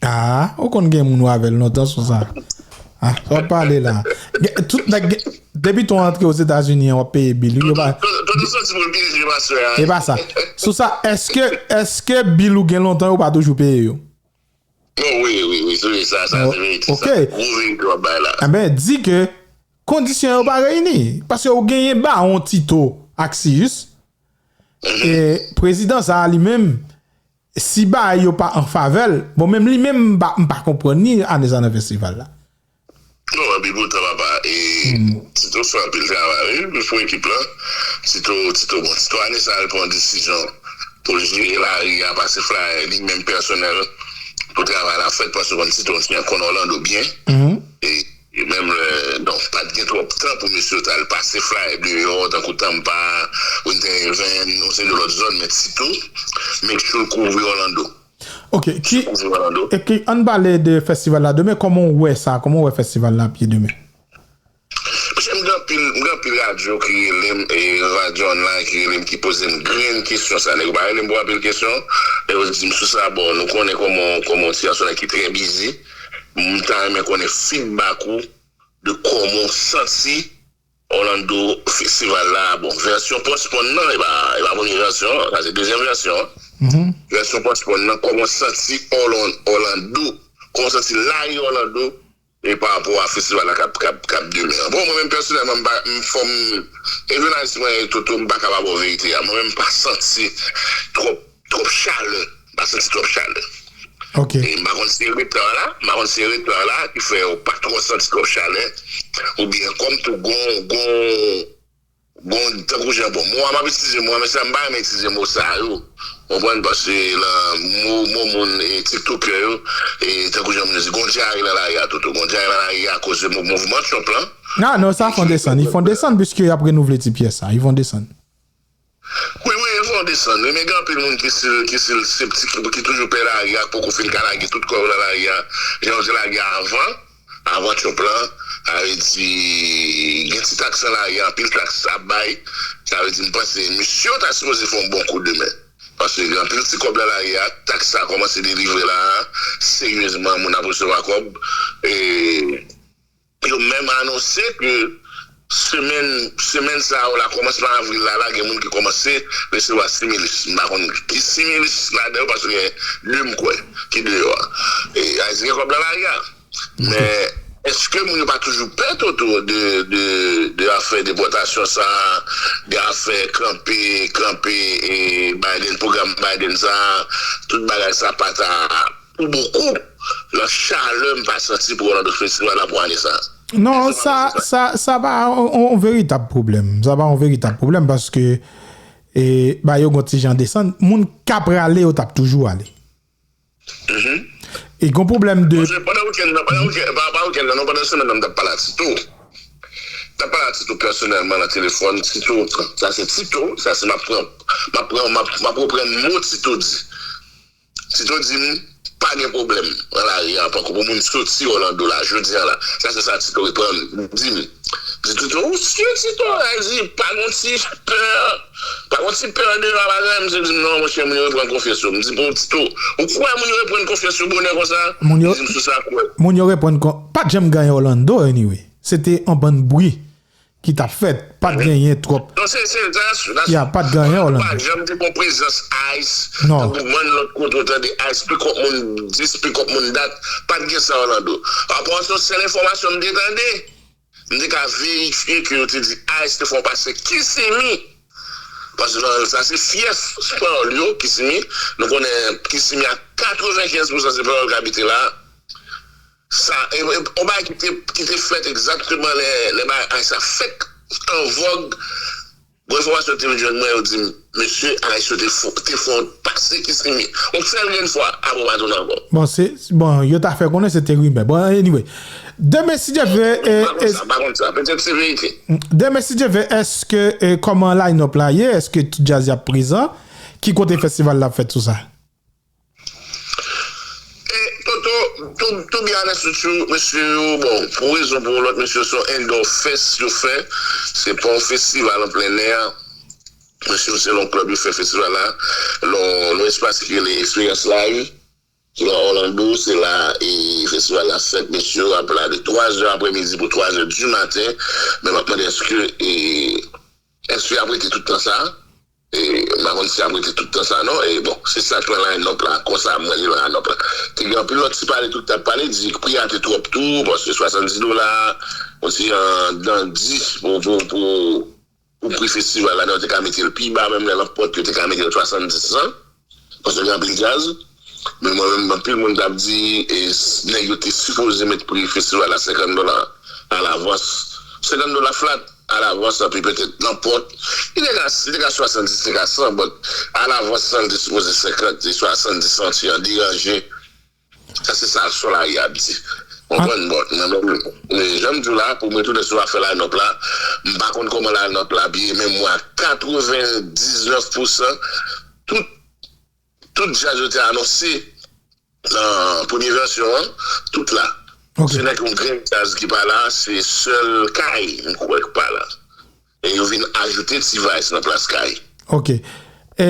Ah, ou konn gen moun ou avè l lontan sou sa. Ah, sa w ap pale la. Gen, tout nèg, gen, depi ton antre Ozetazini an, w ap peye bil. Yo pa, Toto santi pou l pyeje pastè a. E pa sa. Sou sa, èske, èske bil ou gen lontan, yo pa toujou peye yo? Non, wi, wi, wi, wi, sa, sa, se verite, Ok. Sa. Gwo verite w ap bay la. Enben, di ke kondisyon yo pa reyini. Paske ou genyen bawon Tito Axius, e prezidan sa a li menm, si bagay yo pa an favè l, bon, menm li menm, m pa, m pa konprann ni ane sa nan festival la. Non, anpil pou tan, papa. E Tito fè anpil travay, wi, pou ekip la. Tito, Tito, bon, Tito ane sa, l pran desizyon pou l jere lari a, pase flyer li menm pèsonèl pou travay la fèt, paske konn Tito, Tito konn Orlando byen. E, e menm lè, non, pa t gen twòp tan pou mesye yo t al pase flyer deyò, tankou Tampa, Winter Haven, yon seri de lòt zòn, men Tito, make sure l kouvri Orlando. Ok, ki, e ki, ann pale de festival la demen, kòman w wè sa? Kòman w wè festival la ap ye demen? Mesye, m gen anpil, m gen anpil radyo ki rele m, e radyo online ki rele m, ki poze m grenn kesyon sa. Nèg yo pa rele m pou anpil kesyon. Nèg yo di m sou sa, bon, nou konnen kòman, kòman w se yon nèg ki trè bizi. M ta renmen konnen feedback ou de kòman w santi Orlando festival la. Bon, vèsyon postpone nan, e pa, e pa premye vèsyon an, sa se dezyèm vèsyon an. Vèsyon postpone nan, kòman w santi Orlan-, Orlando, kòman w santi lari Orlando, e pa rapò a festival la k ap, k ap, k ap demen an. Bon, mwen menm pèsonèlman, m pa, m fò m, e jounalis mwen, Toto, m pa ka ba w verite a. Mwen menm, m pa santi twòp, twòp chalè. M pa santi twòp chalè. Ok. E m pa konn si se retard la, m pa konn si se retard la ki fè w pa twò santi twòp chalè, oubyen kòm tou gon, gon, gon, tankou jan, bon, mo a m ap itilize, mo a, men sa m pa renmen itilize mo sa yo. Konprann? Paske lan mo, mo moun, e, tiktokè yo, e, tankou jan moun yo di, gon dyare lan lari a, Toto. Gon dyare lan lari a akoz de mo-, mouvman Trump lan. Ah, non, sa fon desann. Li fon desann piske y ap renouvle ti pyès sa. Li fon desann. Wi, wi, li fon desann. Wi, men gen anpil moun ki sil, ki sil septik, ki toujou pè lari a, ki poko fin ka lage tout kò yo lan lari a. Jan yo te lage avan. Avan Trump lan, sa vle di, gen ti taks nan lari a, anpil taks ap bay. Sa vle di, m panse, misye yo ta sipoze fè yon bon kou de men. Paske gen anpil ti kòb nan lari a, taks sa kòmanse delivre la, seryezman, moun ap resevwa kòb. E yo menm anonse ke semèn, semèn sa yo la, kòmansman avril la, la, gen moun ki kòmanse resevwa stimulus. M pa konn ki stimulus ladan yo, paske gen de m kwè ki deyò a. E, Ayiti gen kòb nan lari a. Men, èske moun yo pa toujou pè, Toto, de, de, de afè depòtasyon sa, de afè kanpe, kanpe, e, Biden, pwogram Biden sa, tout bagay sa pa ta, pou bokou, nan chalè m pa santi pou Orlando Festival la pou ane sa. Non, sa, sa, sa pa yon, yon, yon veritab pwoblèm. Sa pa yon veritab pwoblèm paske, e, ba yo gon ti jan desann. Moun k ap prale yo t ap toujou ale. E gon pwoblèm de. Paske pandan wikenn nan, pandan wikenn, pa, pa wikenn nan, non, pandan semèn nan, m t ap pale a Tito. M t ap pale a Tito pèsonèlman nan telefòn. Tito, sa se Tito, sa se m ap pran, m ap pran, m ap, m ap reprann mo Tito di. Tito di m, pa gen pwoblèm nan lari a, poko pou moun soti Orlando la, jodi a la. Sa se sa Tito reprann, di m. M di, Tito, ou si Tito? Li di, pa gon ti pè, pa gon ti pè deyò a, pa gen anyen. M di, non, monchè, moun yo reprann konfyans yo. M di, bon, Tito, ou kwè moun yo reprann konfyans yo bonè konsa? Moun yo, Li di m sou sa kwè. Moun yo reprann kon, pa t janm gen anyen Orlando, anyway. Se te yon bann bri ki t ap fèt, pa t genyen twòp. Non, se, se, that's, that's, Ya, pa t gen anyen Orlando. Pa janm te gon prezans ICE, Non. tankou bann lòt kote w tande ICE, pikòp moun dis, pikòp moun dat, pa t gen sa Orlando. Apa se yon sèl enfòmasyon m te tande, m te ka verifye ke yo te di ICE te fè yon pase Kissimmee. Paske nan sa se fyèf panyòl yo, Kissimmee. Nou konnen Kissimmee a katrevenkenz pousan se panyòl k abite la. Sa, e, e, yon bagay ki te, ki te fèt egzakteman lè, lè bagay sa fèk an vòg. Bon, enfòmasyon te vin jwenn mwen, yo di m, mesye, ICE yo te fè, te fè yon pase Kissimmee. Yon sèl grenn fwa, apre yo pa tounen ankò. Bon, se, bon, yo ta fè konnen se te rimè. Bon, anyway. Demen, si Dye vle, e, Pa konn e, sa, pa konn sa. Petèt se verite. demen, si Dye vle, èske, e, kòman line-up la ye? Èske tout djaz y ap prezan? Ki kote festival la ap fèt sou sa? E, Toto, tou, tou byen a lè sou mesye yo, bon, pou rezon pou yon lòt, mesye yo se yon indoor fest yo fè. Se pa yon festival an plen è. Mesye yo se yon club yo fè festival la. Lon, lon espas ki rele Experience Live. Ki nan Orlando, se la e festival la fèt, mesye yo ap la de twa zè aprèmidi pou twa zè di maten. Men m ap mande èske, e, èske y ap rete tout tan sa? E, m pa konn si y ap rete tout tan sa non. E bon, se sa k nan line-up la, konsa mwen li nan line-up la. Te gen anpil lòt ti pale tout t ap pale, di pri a te twòp tou, paske swasanndiz dola, yon ti jan dandi pou, pou, pou, pou pri festival la, yo te ka mete l pi ba, menm lè nan pòt yo te ka mete l swasanndiz san, paske gen anpil djaz. Men mwen menm, anpil moun t ap di, e, s- nèg yo te sipoze met pri festival la senkant dola alavans. Senkant dola flat alavans, anpi petèt nan pòt. Li te ka, li te ka swasanndiz, li te ka san, but alavans, san, li te sipoze senkant, li swasanndiz san ti jan deranje. Sa se sa Solari ap di. Konprann? Bon, nan men, men jan m di w la, pou mwen tounen sou afè line-up la, m pa konn kòman line-up la ap ye, men mwen a katrevendiznèf pousan, tout, tout djaz yo te anonse nan premye vèsyon an, tout la. Se nèk yon grenn djaz ki pa la, se sèl Kay, m kwè, ki pa la. E yo vin ajoute T-Vice nan plas Kay. Ok. E,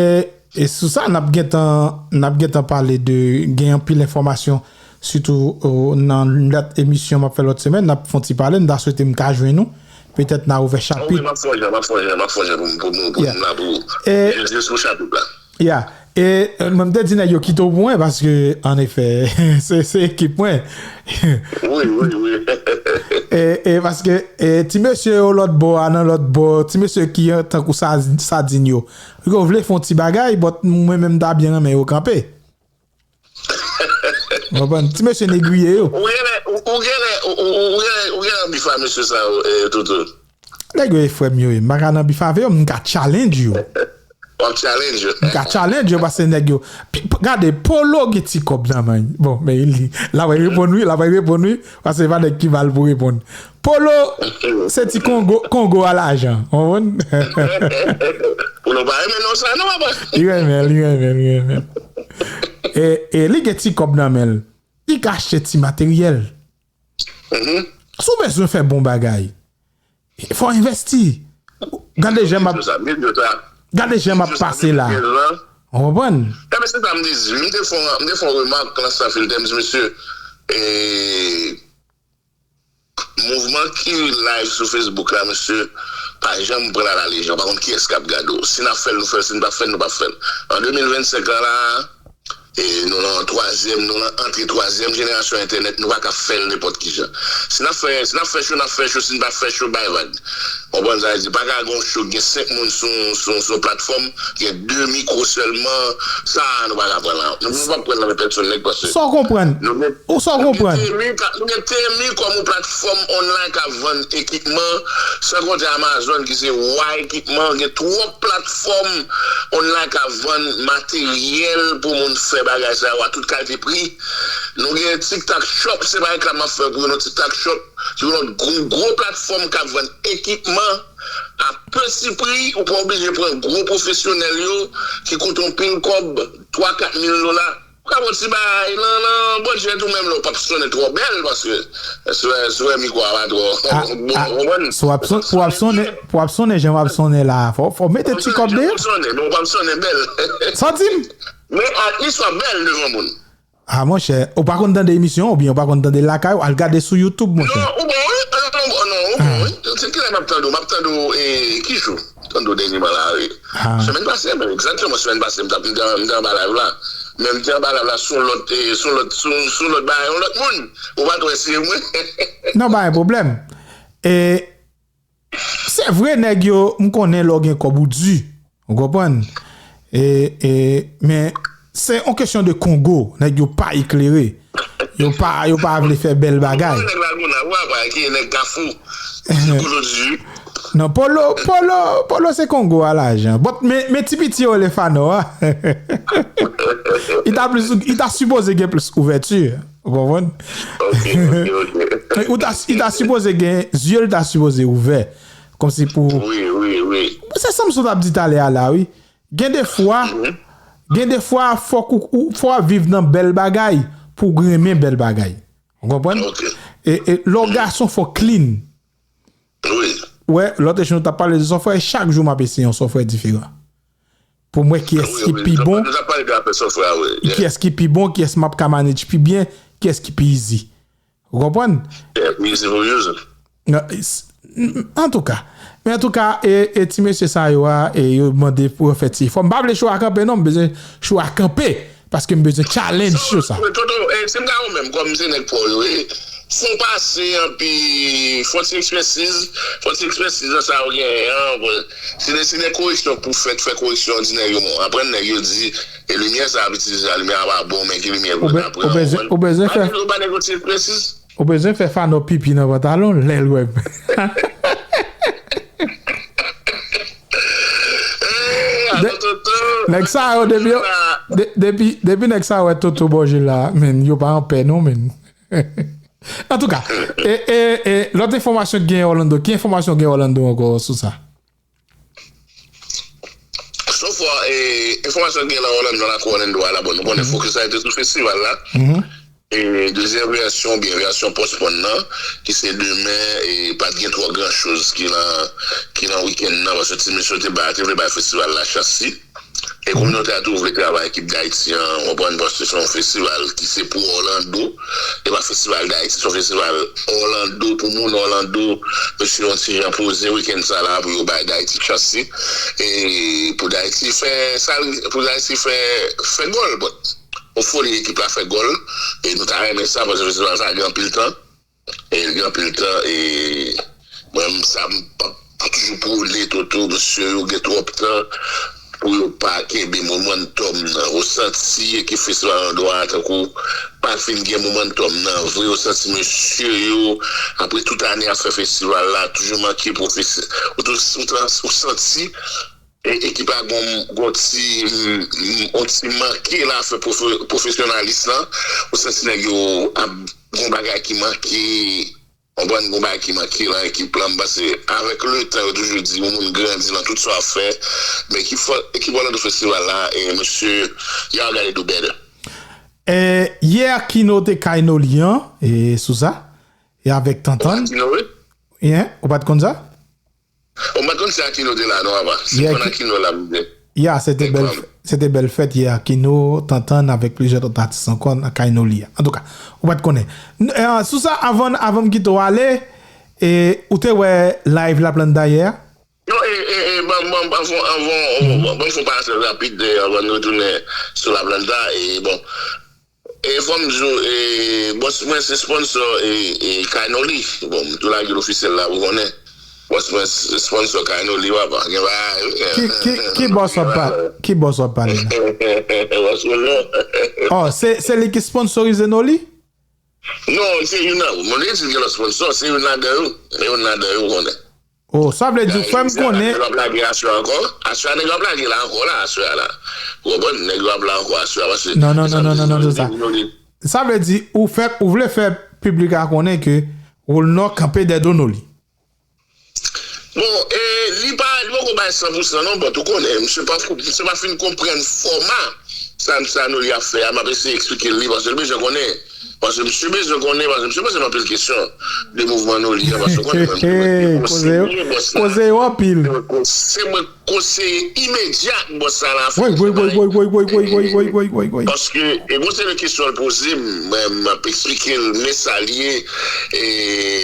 e sou sa, n ap gentan, n ap gentan pale de, gen anpil enfòmasyon, sitou o, nan lòt emisyon m ap fè lòt semèn, n ap fè yon ti pale, m ta swete m ka jwenn ou. Petèt n a ouvè chapit. Wi, m ap fè yon jan, m ap fè yon jan, m ap fè yon jan pou m, pou m, pou m la pou ou. E, jis pou chapit la. Ya. E, e, mwen, m te di nèg yo kite w pou mwen, paske, annefè, se, se ekip mwen. Wi, wi, wi. E, e, paske, e, ti mesye yo lòt bò a, nan lòt bò, ti mesye ki, e, tankou sa, sadin yo, yo vle fè yon ti bagay, but mwen menm, m ta byen renmen yo kanpe. Ou konprann? Ti mesye negriye yo. Ou genlè, ou, ou genlè, ou, ou, ou genlè, ou genlè nan bif a mesye sa yo, e, Toto. Nèg yo e frè m yo ye. M pa ka nan bif avè yo, m ka challenge yo. W ap challenge yo. M ka challenge yo, paske nèg yo. Pi- p- Gade, Polo gen ti kòb nan men. Bon, men li, l ap reponn wi, l ap reponn wi, paske se pa nèg ki mal pou reponn. Polo, se ti Kongo, Kongo a lajan. Ou konprann? Polo pa renmen non sa non, papa. Li renmen, li renmen, li renmen. E, e li gen ti kòb nan men l. Li ka achte ti materyèl. Si w bezwen fè bon bagay, fò w envèsti. Gade jan m ap, gade jan m ap pase la. Ou konprann? Ebyen, se sa m te di. M te fè yon, m te fè yon remak nan San Filtè, m di, mesye, e, mouvman ki live sou Facebook la, mesye, pa janm pran l a la lejan. Pa konn kiyès k ap gade w. Si n ap fè l, nou fè l. Si n p ap fè l, nou p ap fè l. An de mil vennsenk la, la, e nou nan twazyèm, nou nan antre twazyèm jenerasyon entènèt, nou pa ka fè l nenpòt ki jan. Si n ap fè, si n ap fè cho, n ap fè cho, si n pa fè cho, bay vag. Konprann sa m di? Pa ka gen yon cho ki gen senk moun sou, sou, sou yon platfòm, gen de mikwo sèlman, sa a nou pa ka pran la. Nou p ap pran l nan men pèsonn nèg paske. Sa w konprann? Ou sa w konprann? Nou gen Temu, nou gen Temu kòm yon platfòm online k ap vann ekipman, san konte Amazon ki se wa ekipman, gen twòp platfòm online k ap vann materyèl pou moun fè bagay sa yo a tout kalite pri. Nou gen TikTok Shop, se pa reklame m ap fè pou yo, non, TikTok Shop, se yon lòt gwo, gwo platfòm k ap vann ekipman a piti pri, ou pa oblije pran gwo pwofesyonèl yo ki koute yon pil kòb, twa, kat mil dola. Ou ka pran ti bagay nan, nan bòdjèt ou menm lè w p ap sonnen twò bèl, paske si w wè, si w wè mikwo a pa twò bon, ou konprann? Si w ap son- pou w ap sonnen, pou w ap sonnen jan w ap sonnen la, fò, fò w mete ti kòb deyò. Sonnen, men w p ap sonnen bèl. Sa w di m? Men at least w ap bèl devan moun. Ah, monchè, ou pa konn tande emisyon, oubyen ou pa konn tande lakay, ou al gade sou YouTube, monchè. Non, ou bon, wi. Non, non, non, ou bon, wi. Se kilè m ap tande w? M ap tande w, e, ki jou? Tande w dènyèman la, wi. Semèn pase, men egzakteman semèn pase, m t ap, m te, m te anba live la. Men m te anba live la sou lòt, e, sou lòt, sou, sou lòt bagay, yon lòt moun. Ou pa t wè se mwen. Non, pa gen pwoblèm. E, Se vre, nèg yo, m konnen lè w gen kòb ou di. Ou konprann? E, e, men, se yon kesyon de Kongo. Nèg yo pa eklere. Yo pa, yo pa vle fè bèl bagay. Nèg Lagonav, w ap wè ki nèg Kafou. Kolo di. Non, Polo, Polo, Polo se Kongo a lajan. But, men, men ti piti yo rele Fano a. Li ta plis, li ta sipoze gen plis ouvèti. Ou konprann? Ok, ok, ok. Ou ta, li ta sipoze gen, zye l ta sipoze ouvè. Kòmsi pou Wi, wi, wi. Se sa m sot ap di talè a la, wi. Gen de fwa, gen de fwa, fòk ou, ou, fò w ap viv nan bèl bagay pou w renmen bèl bagay. Ou konprann? Ok. E, e lè w gason, fò w clean. Wi. Wè, lòt jou nou t ap pale de sofrè, e chak jou m ap eseye yon sofrè diferan. Pou m wè kiyès ki pi bon, kiyès ki pi bon, kiyès m ap ka manage pi byen, kiyès ki pi easy. Ou konprann? Yeah, pi easy pou use. Antouka. Men antouka, e, e ti mesye sa yo a, e yo mande pou yo fè ti efò. M pa vle cho a kanpe non, m bezwen cho a kanpe. Paske m bezwen challenge sou sa. Toto, e, si m ta ou menm, kòm se nèg pa w yo, e, fè w pase anpi fè w ti ekspètiz, fè w ti ekspètiz nan sa w genyen an, bon, si de, si de koreksyon pou fèt, fè koreksyon an di nèg yo, bon, aprann nèg yo di, e limyè sa ap itilize la, limyè a pa bon, men ki limyè pou aprann, ou konprann? Ou bezwen fè, ou bezwen fè Fano pipi nan pantalon l lè l wè m. Ou bezwen fè Fano pipi nan pantalon l lè l wè m. Nèg sa yo, depi yo, de- depi, depi nèg sa yo wè Toto bòje la, men, yo pa anpè non, men. Antouka, e, e, e, lòt enfòmasyon ki gen Orlando, ki enfòmasyon gen Orlando ankò sou sa? So far, e, enfòmasyon gen nan Orlando, nan lakou Orlando a la, bon, nou konnen fokis la rete sou festival la. E, dezyèm vèsyon, oubyen vèsyon postpone nan, ki se demen, e, pa t gen twò gran choz ki nan, ki nan wikenn nan, paske ti mesye yo te ba, te vle bay festival la chans li. E kominote a tou vle travay ekip Dayiti an, w konprann, paske se yon festival ki se pou Orlando. E pa festival Dayiti, se yon festival Orlando, pou moun Orlando, mesye yon ti jan poze wikenn sa la pou yo bay Dayiti chans li. E pou Dayiti fè sa, pou Dayiti fè, fè gòl, bon. Yon foli ekip la fè gòl. E nou ta renmen sa, paske festival sa gen anpil tan. E l gen anpil tan, e mwen menm sa m p ap toujou pwone Toto, mesye yo gen twòp tan pou yo pa kenbe momentum nan. Ou santi ekip festival Orlando a tankou pa fin gen momentum nan vre, ou santi mesye yo, apre tout ane ap fè festival la, toujou manke pwofesyon, ou tou, ou trans, ou santi e, ekip la gon, gon ti, mm, mm, on ti manke nan afè pwofe-, pwofesyonalis lan. Ou santi nèg yo ap gon bagay ki manke, konprann, gon bagay ki manke nan ekip lan. M panse avèk letan, yo toujou di yon moun grandi nan tout sa w ap fè. Men ekip fò, ekip Orlando Festival la, e mesye, y'all gotta do better. E, yè Kino te kay Noli an, e sou sa, e avèk Tantann. Kino, wi. Yen, ou pa t konn sa? Ou pa t konn si Akino te la non, apa. Si konn Akino la, m te. Ya, se te bèl, se te bèl fèt yè Akino, Tantann avèk plizyè lòt atis ankò nan kay Noli a. Antouka, ou pa t konnen. N- eh, sou sa, avan, avan m kite w ale, e, ou te wè live Laplanta yè a? Non, e, e, e, ban, ban, ban fon, avan, ban, ban fon parantèz rapid, e, avan nou retounen sou Laplanta, e, bon, E fò m di w, e, bòs mwen se sponsor, e, e, Kay Noli. Bon, m tou lage l ofisyèl la pou konnen. Bòs mwen se sponsor Kay Noli, papa. Gen bagay, wi. Ki, ki, ki bòs w ap pale? Ki bòs w ap pale la? Bòs mwen non. Oh, se, se li ki sponsorize Noli? Non, se youn nan. Mwen te di l gen lòt sponsor, se youn ladan yo. Se youn ladan yo, ou konnen. Oh, sa vle di ou fè m konnen. Nèg yo ap lage aswè ankò. Aswè a nèg yo ap lage la ankò la, aswè a la. Ou konprann? Nèg yo ap la ankò aswè a, paske non, non, non, non, non, non, non, se sa. Sa vle di ou fè, ou vle fè piblik la konnen ke Rolnò kanpe dèyè do Noli. Bon, e, li pa, li poko bay san pou san non, but ou konnen, misye pa, misye pa fin konprann fòma sa, sa Noli ap fè a, m ap eseye eksplike l li, paske l bezwen konnen. Paske misye bezwen konnen, paske misye poze m anpil kesyon de mouvman Noli a, paske w konnen mwen, mwen, mwen konseye bòs la. Koze yo anpil. Se mwen konseye imedyat bòs sa la. Wi, wi, wi. Paske, e bon, se de kesyon l poze m, mwen, m ap eksplike l, men sa l ye, e,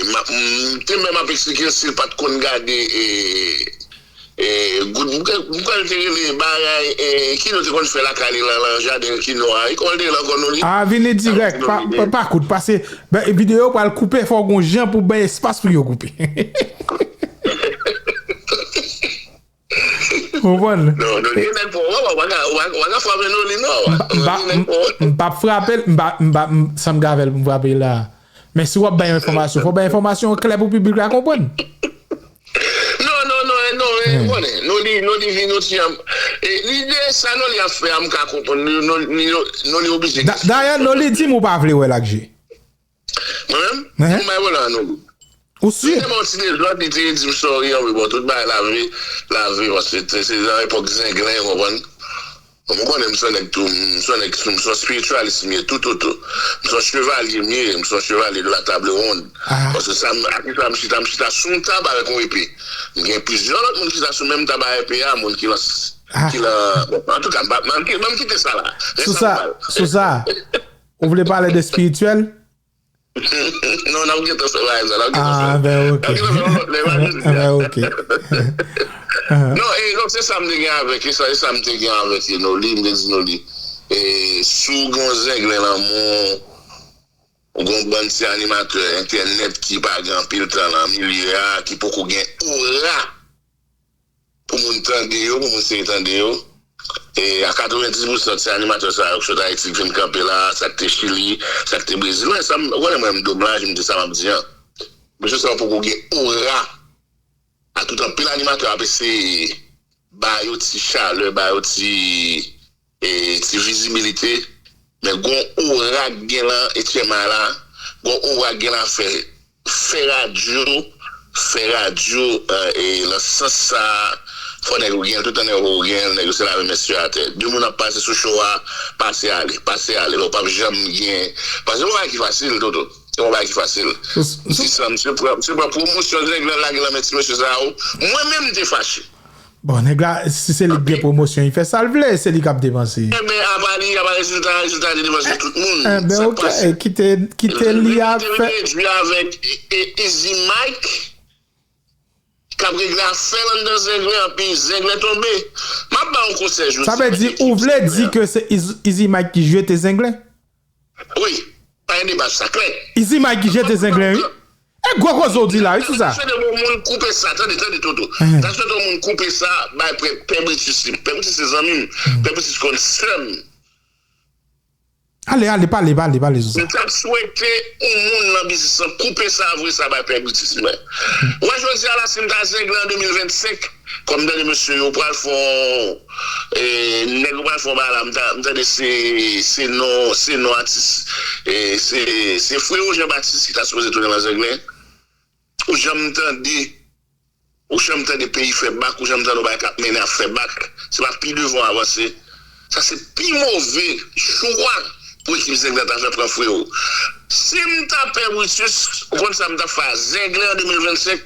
m ap, m te menm ap eksplike l si l pa t konn gade, e, E, goud, m kwè, m kwè l te rele bagay, e, Kino te konn fè lakay li lan, lan jaden Kino a. E kòman l te rele ankò non li? A, vini dirèk, pa, pa, pa kout, pase, ben, videyo pral koupe, fò w gon jan pou bay espas pou yo koupe. Ou konprann? Non, non, li nèg fò, w pa ka, w pa ka frape non li non. M pa, m pa frape l, m pa, m pa, m, sa m ka fè l pou m frape l la. Men si w ap bay yon enfòmasyon, fò w bay enfòmasyon klè pou piblik la konprann. Non, non, non, non, e, konnen, non li, non li vin yon ti jan, e, lide sa non li ap fè a, m ka konprann, non, non, non, non li oblije. Da-, dayè, non li di m ou pa vle wè l ak je. Mwen menm? Mwen bay wè la non li. Ou si? Li te ban yon ti dezòd, li te di m sorry, anvi bon, tout bagay lave, lave, paske se, se nan epòk Zenglen, ou konprann? Bon, m konnen m se yon nèg tou, m se yon nèg, m se yon espiritualis m ye tou, tou, tou. M se yon chevalye m ye, m se yon chevalye de la table ronde. Paske sa, m, ak sa, m chita, m chita sou yon tab avèk yon epe. M gen plizyè lòt moun ki chita sou menm tab a epe a, moun ki lan, ki lan, bon, antouka, m pa, m, m kite sa la. Sou sa, sou sa, ou vle pale de espirityèl? Non, n ap gentan fè bagay sa, n ap gentan fè. Ah, ben, ok. N ap gentan fè yon lòt lè, pa jodi a. Ah, ben, ok. Non, e, donk, se sa m te gen avèk, e sa, e sa m te gen avèk, e, Noli, m te di Noli. E, si w gen yon Zenglen lanmou, ou gen yon bann ti animatè entènèt ki pa gen anpil tan nan milye a, ki poko gen ora pou moun tande yo, pou moun sere tande yo. E a katrevenndis pousan ti animatè sa yo ki sot Ayiti ki vin kanpe la, sa k te Chili, sa k te Brezil. Wè, sa m, ou konnen mwen m domaj, m di sa m ap di an. Mesye sa yo poko gen ora. A tout anpil animatè ap eseye ba yo ti chalè, ba yo ti e, ti vizibilite, men gon ora k gen lan H M I la, gon ora k gen lan fè, fè radyo, fè radyo, e, e, lan sans sa, fò nèg yo gen l, tout tan nèg yo gen l, nèg yo se lave men sou atè. De moun ap pase sou show a, pase ale, pase ale, men w p ap janm gen, paske se yon bagay ki fasil, Toto. Se yon bagay ki fasil. Ti san, misye pran, misye pran pwomosyon Zenglen lage lan men ti mesye sa yo. Mwen menm, m te fache. Bon, nèg la, si se li k gen pwomosyon, li fè sa l vle, se li k ap depanse. Enben, apa li, apa rezilta, rezilta te depanse tout moun. Enben, ok, kite, kite li ap fè. Li te vin redui avèk, e, e, Easy Mike, k ap regle afè l anndan Zenglen, anpi Zenglen tonbe. M ap ba w yon konsèy jodi a. Sa vle di, ou vle di ke se Easy, Easy Mike ki jete Zenglen? Wi, pa gen deba sou sa, klè. Easy Mike ki jete Zenglen, wi. E gwo koze w di la, wi, sou sa. Tande, tande, tande, moun koupe sa, tande, tande, Toto. Tande, tande, moun koupe sa, bay Pè, Pè Britus li. Pè Britus se zanmi m. Pè Britus konn sè m. Ale, ale, pale, pale, pale sou sa. M t ap swete yon moun nan biznis lan koupe sa, voye sa bay Pè Britus, men. Wè, jodi a la, si m ta Zenglen an de mil vennsenk, kòm m tande mesye yo pral fè yon, e, nèg yo pral fè yon bagay la, m ta, m tande se, se non, se non atis, e, se, se Frewo Jean Baptiste ki ta sipoze tounen lan Zenglen. Ou janm tande, ou janm tande peyi fè bak, ou janm tande yon bagay k ap mennen ap fè bak. Se pa pi devan w avanse. Sa se pi move chwa pou ekip Zenglen ta fè pran Frewo. Si m ta Pè Britus, ou konn sa m t ap fè a Zenglen an de mil vennsenk?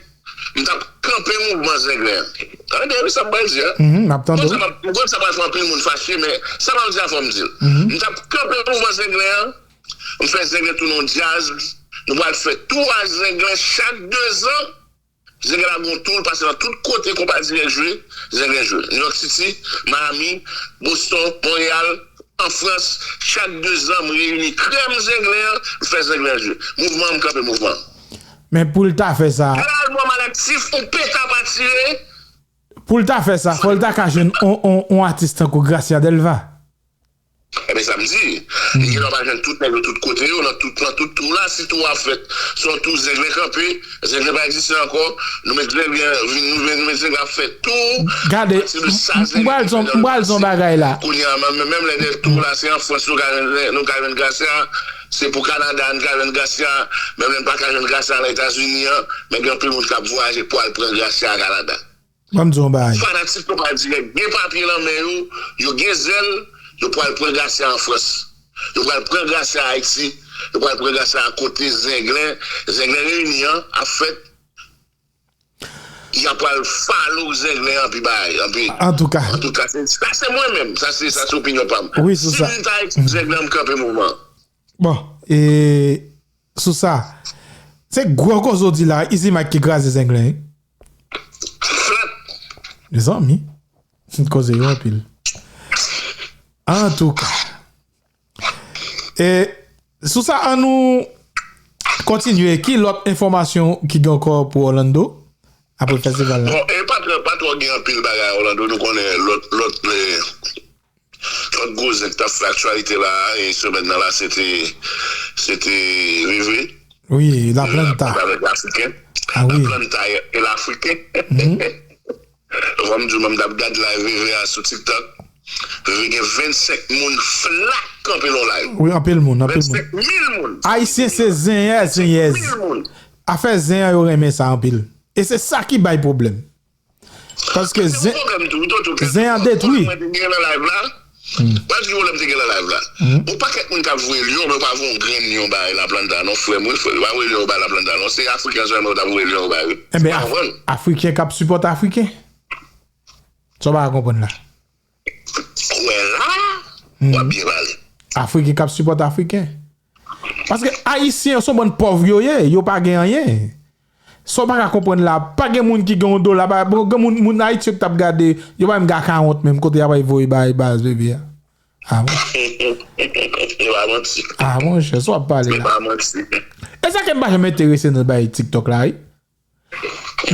M t ap kanpe mouvman Zenglen an. Tande, wi, sa m pral di a. Mhm, m ap tande w. Ou konn sa m ap, ou konn sa pral fè anpil moun fache, men sa m ap di a, fò m di l. Mhm. M t ap kanpe mouvman Zenglen an. M fè Zenglen tounen yon djaz. Nou pral fè tou a Zenglen chak dezan. Zenglen ap gen yon tou, l pase nan tout kote konpa dirèk jwe, Zenglen jwe. New York City, Miami, Boston, Montréal, an Frans, chak dezan, m reyini krèm Zenglen an, m fè Zenglen an jwe. Mouvman an, m kanpe mouvman an. Men pou l ta fè sa. Al albòm a laktif, ou pete ap atire. Pou l ta fè sa, fò l ta ka jwenn on, on, on atis tankou Gracia Delva. Ebyen, sa m di, Li gen dwa pa jwenn tout nèg yo tout kote yo, nan tout, nan tout tou la, si tou a fèt, se yon tou Zenglen kanpe, Zenglen pa egziste ankò, nou met Zenglen vin, nou met, nou met Zenglen ap fè tou, Gade, pati de sa m, m Zenglen pral di w, m pral di w yon bagay la. Kounye a, menm, menm lè de tou la, se an Frans nou ka jwenn, nou ka jwenn Gracia, se pou Kanada nou ka jwenn Gracia, menm lè n pa ka jwenn Gracia nan Etazini an, men gen anpil moun k ap vwayaje pou al pran Gracia Kanada. Ban m di w yon bagay. Fanatik yo pa dirèk gen papye nan men yo, yo gen zèl, yo pral pran Gracia an Frans. Yo pral pran Gracia Ayiti, yo pral pran Gracia kote Zenglen, Zenglen Reyini an ap fèt. Y ap pral falo Zenglen anpi bagay, anpi. Antouka. Antouka, se, sa se mwen menm, sa se, sa se opinyon pa m. Wi, sou sa. Si m ta Ayiti, Zenglen, m kanpe mouvman. Bon, e, sou sa, se gwo koze w di la, Easy Mike ki kraze Zenglen, wi. Flat. Mezanmi, koze yo anpil. Antouka. E, sou sa, ann nou kontinye. Ki lòt enfòmasyon ki gen ankò pou Orlando? Apre festival la. Bon, e pa twò, pa twò gen anpil bagay Orlando, nou konnen lòt, lòt, e, lòt gwo zen k t ap fè aktyalite la, e, semèn nan la, se te, se te Veve. Wi, La Planta. Avèk Afriken. Ah wi. La Planta e, e Lafriken. Fò m di w, m t ap gad live Veve a sou TikTok. Veve gen vennsenk moun flat kanpe nan live. Wi, anpil moun, anpil moun. Vennsenk mil moun. Ayisyen se zenyè, zenyè. Vennsenk mil moun. Afè zen an, yo renmen sa anpil. E se sa ki bay pwoblèm. Paske zen, zen an detwi. Pral di w lè m te gen nan live la. Yon pakèt moun k ap voye lyon, men yo pa voye yon grenn lyon bay La Planta non, frè m, wi, frè, yo pa voye lyon bay La Planta non. Se Afriken sèlman yo t ap voye lyon bay, wi. Enben, Afriken k ap sipòte Afriken. Sa w pa ka konprann la. Ou wè la, w ap byen pale. Afriken k ap sipòte Afriken. Paske Ayisyen yo se yon bann pòv yo ye, yo pa gen anyen. Sa w pa ka konprann la, pa gen moun ki gen yon dola, pa, bon, gen moun, moun Ayiti yo ki t ap gade, yo pa menm gen akawont menm kote y ap voye bay baz Veve a. Ah bon? E pa manti. Ah, monchè, sa w ap pale la. E pa manti. E sa ke m pa janm enterese nan bay TikTok la, wi.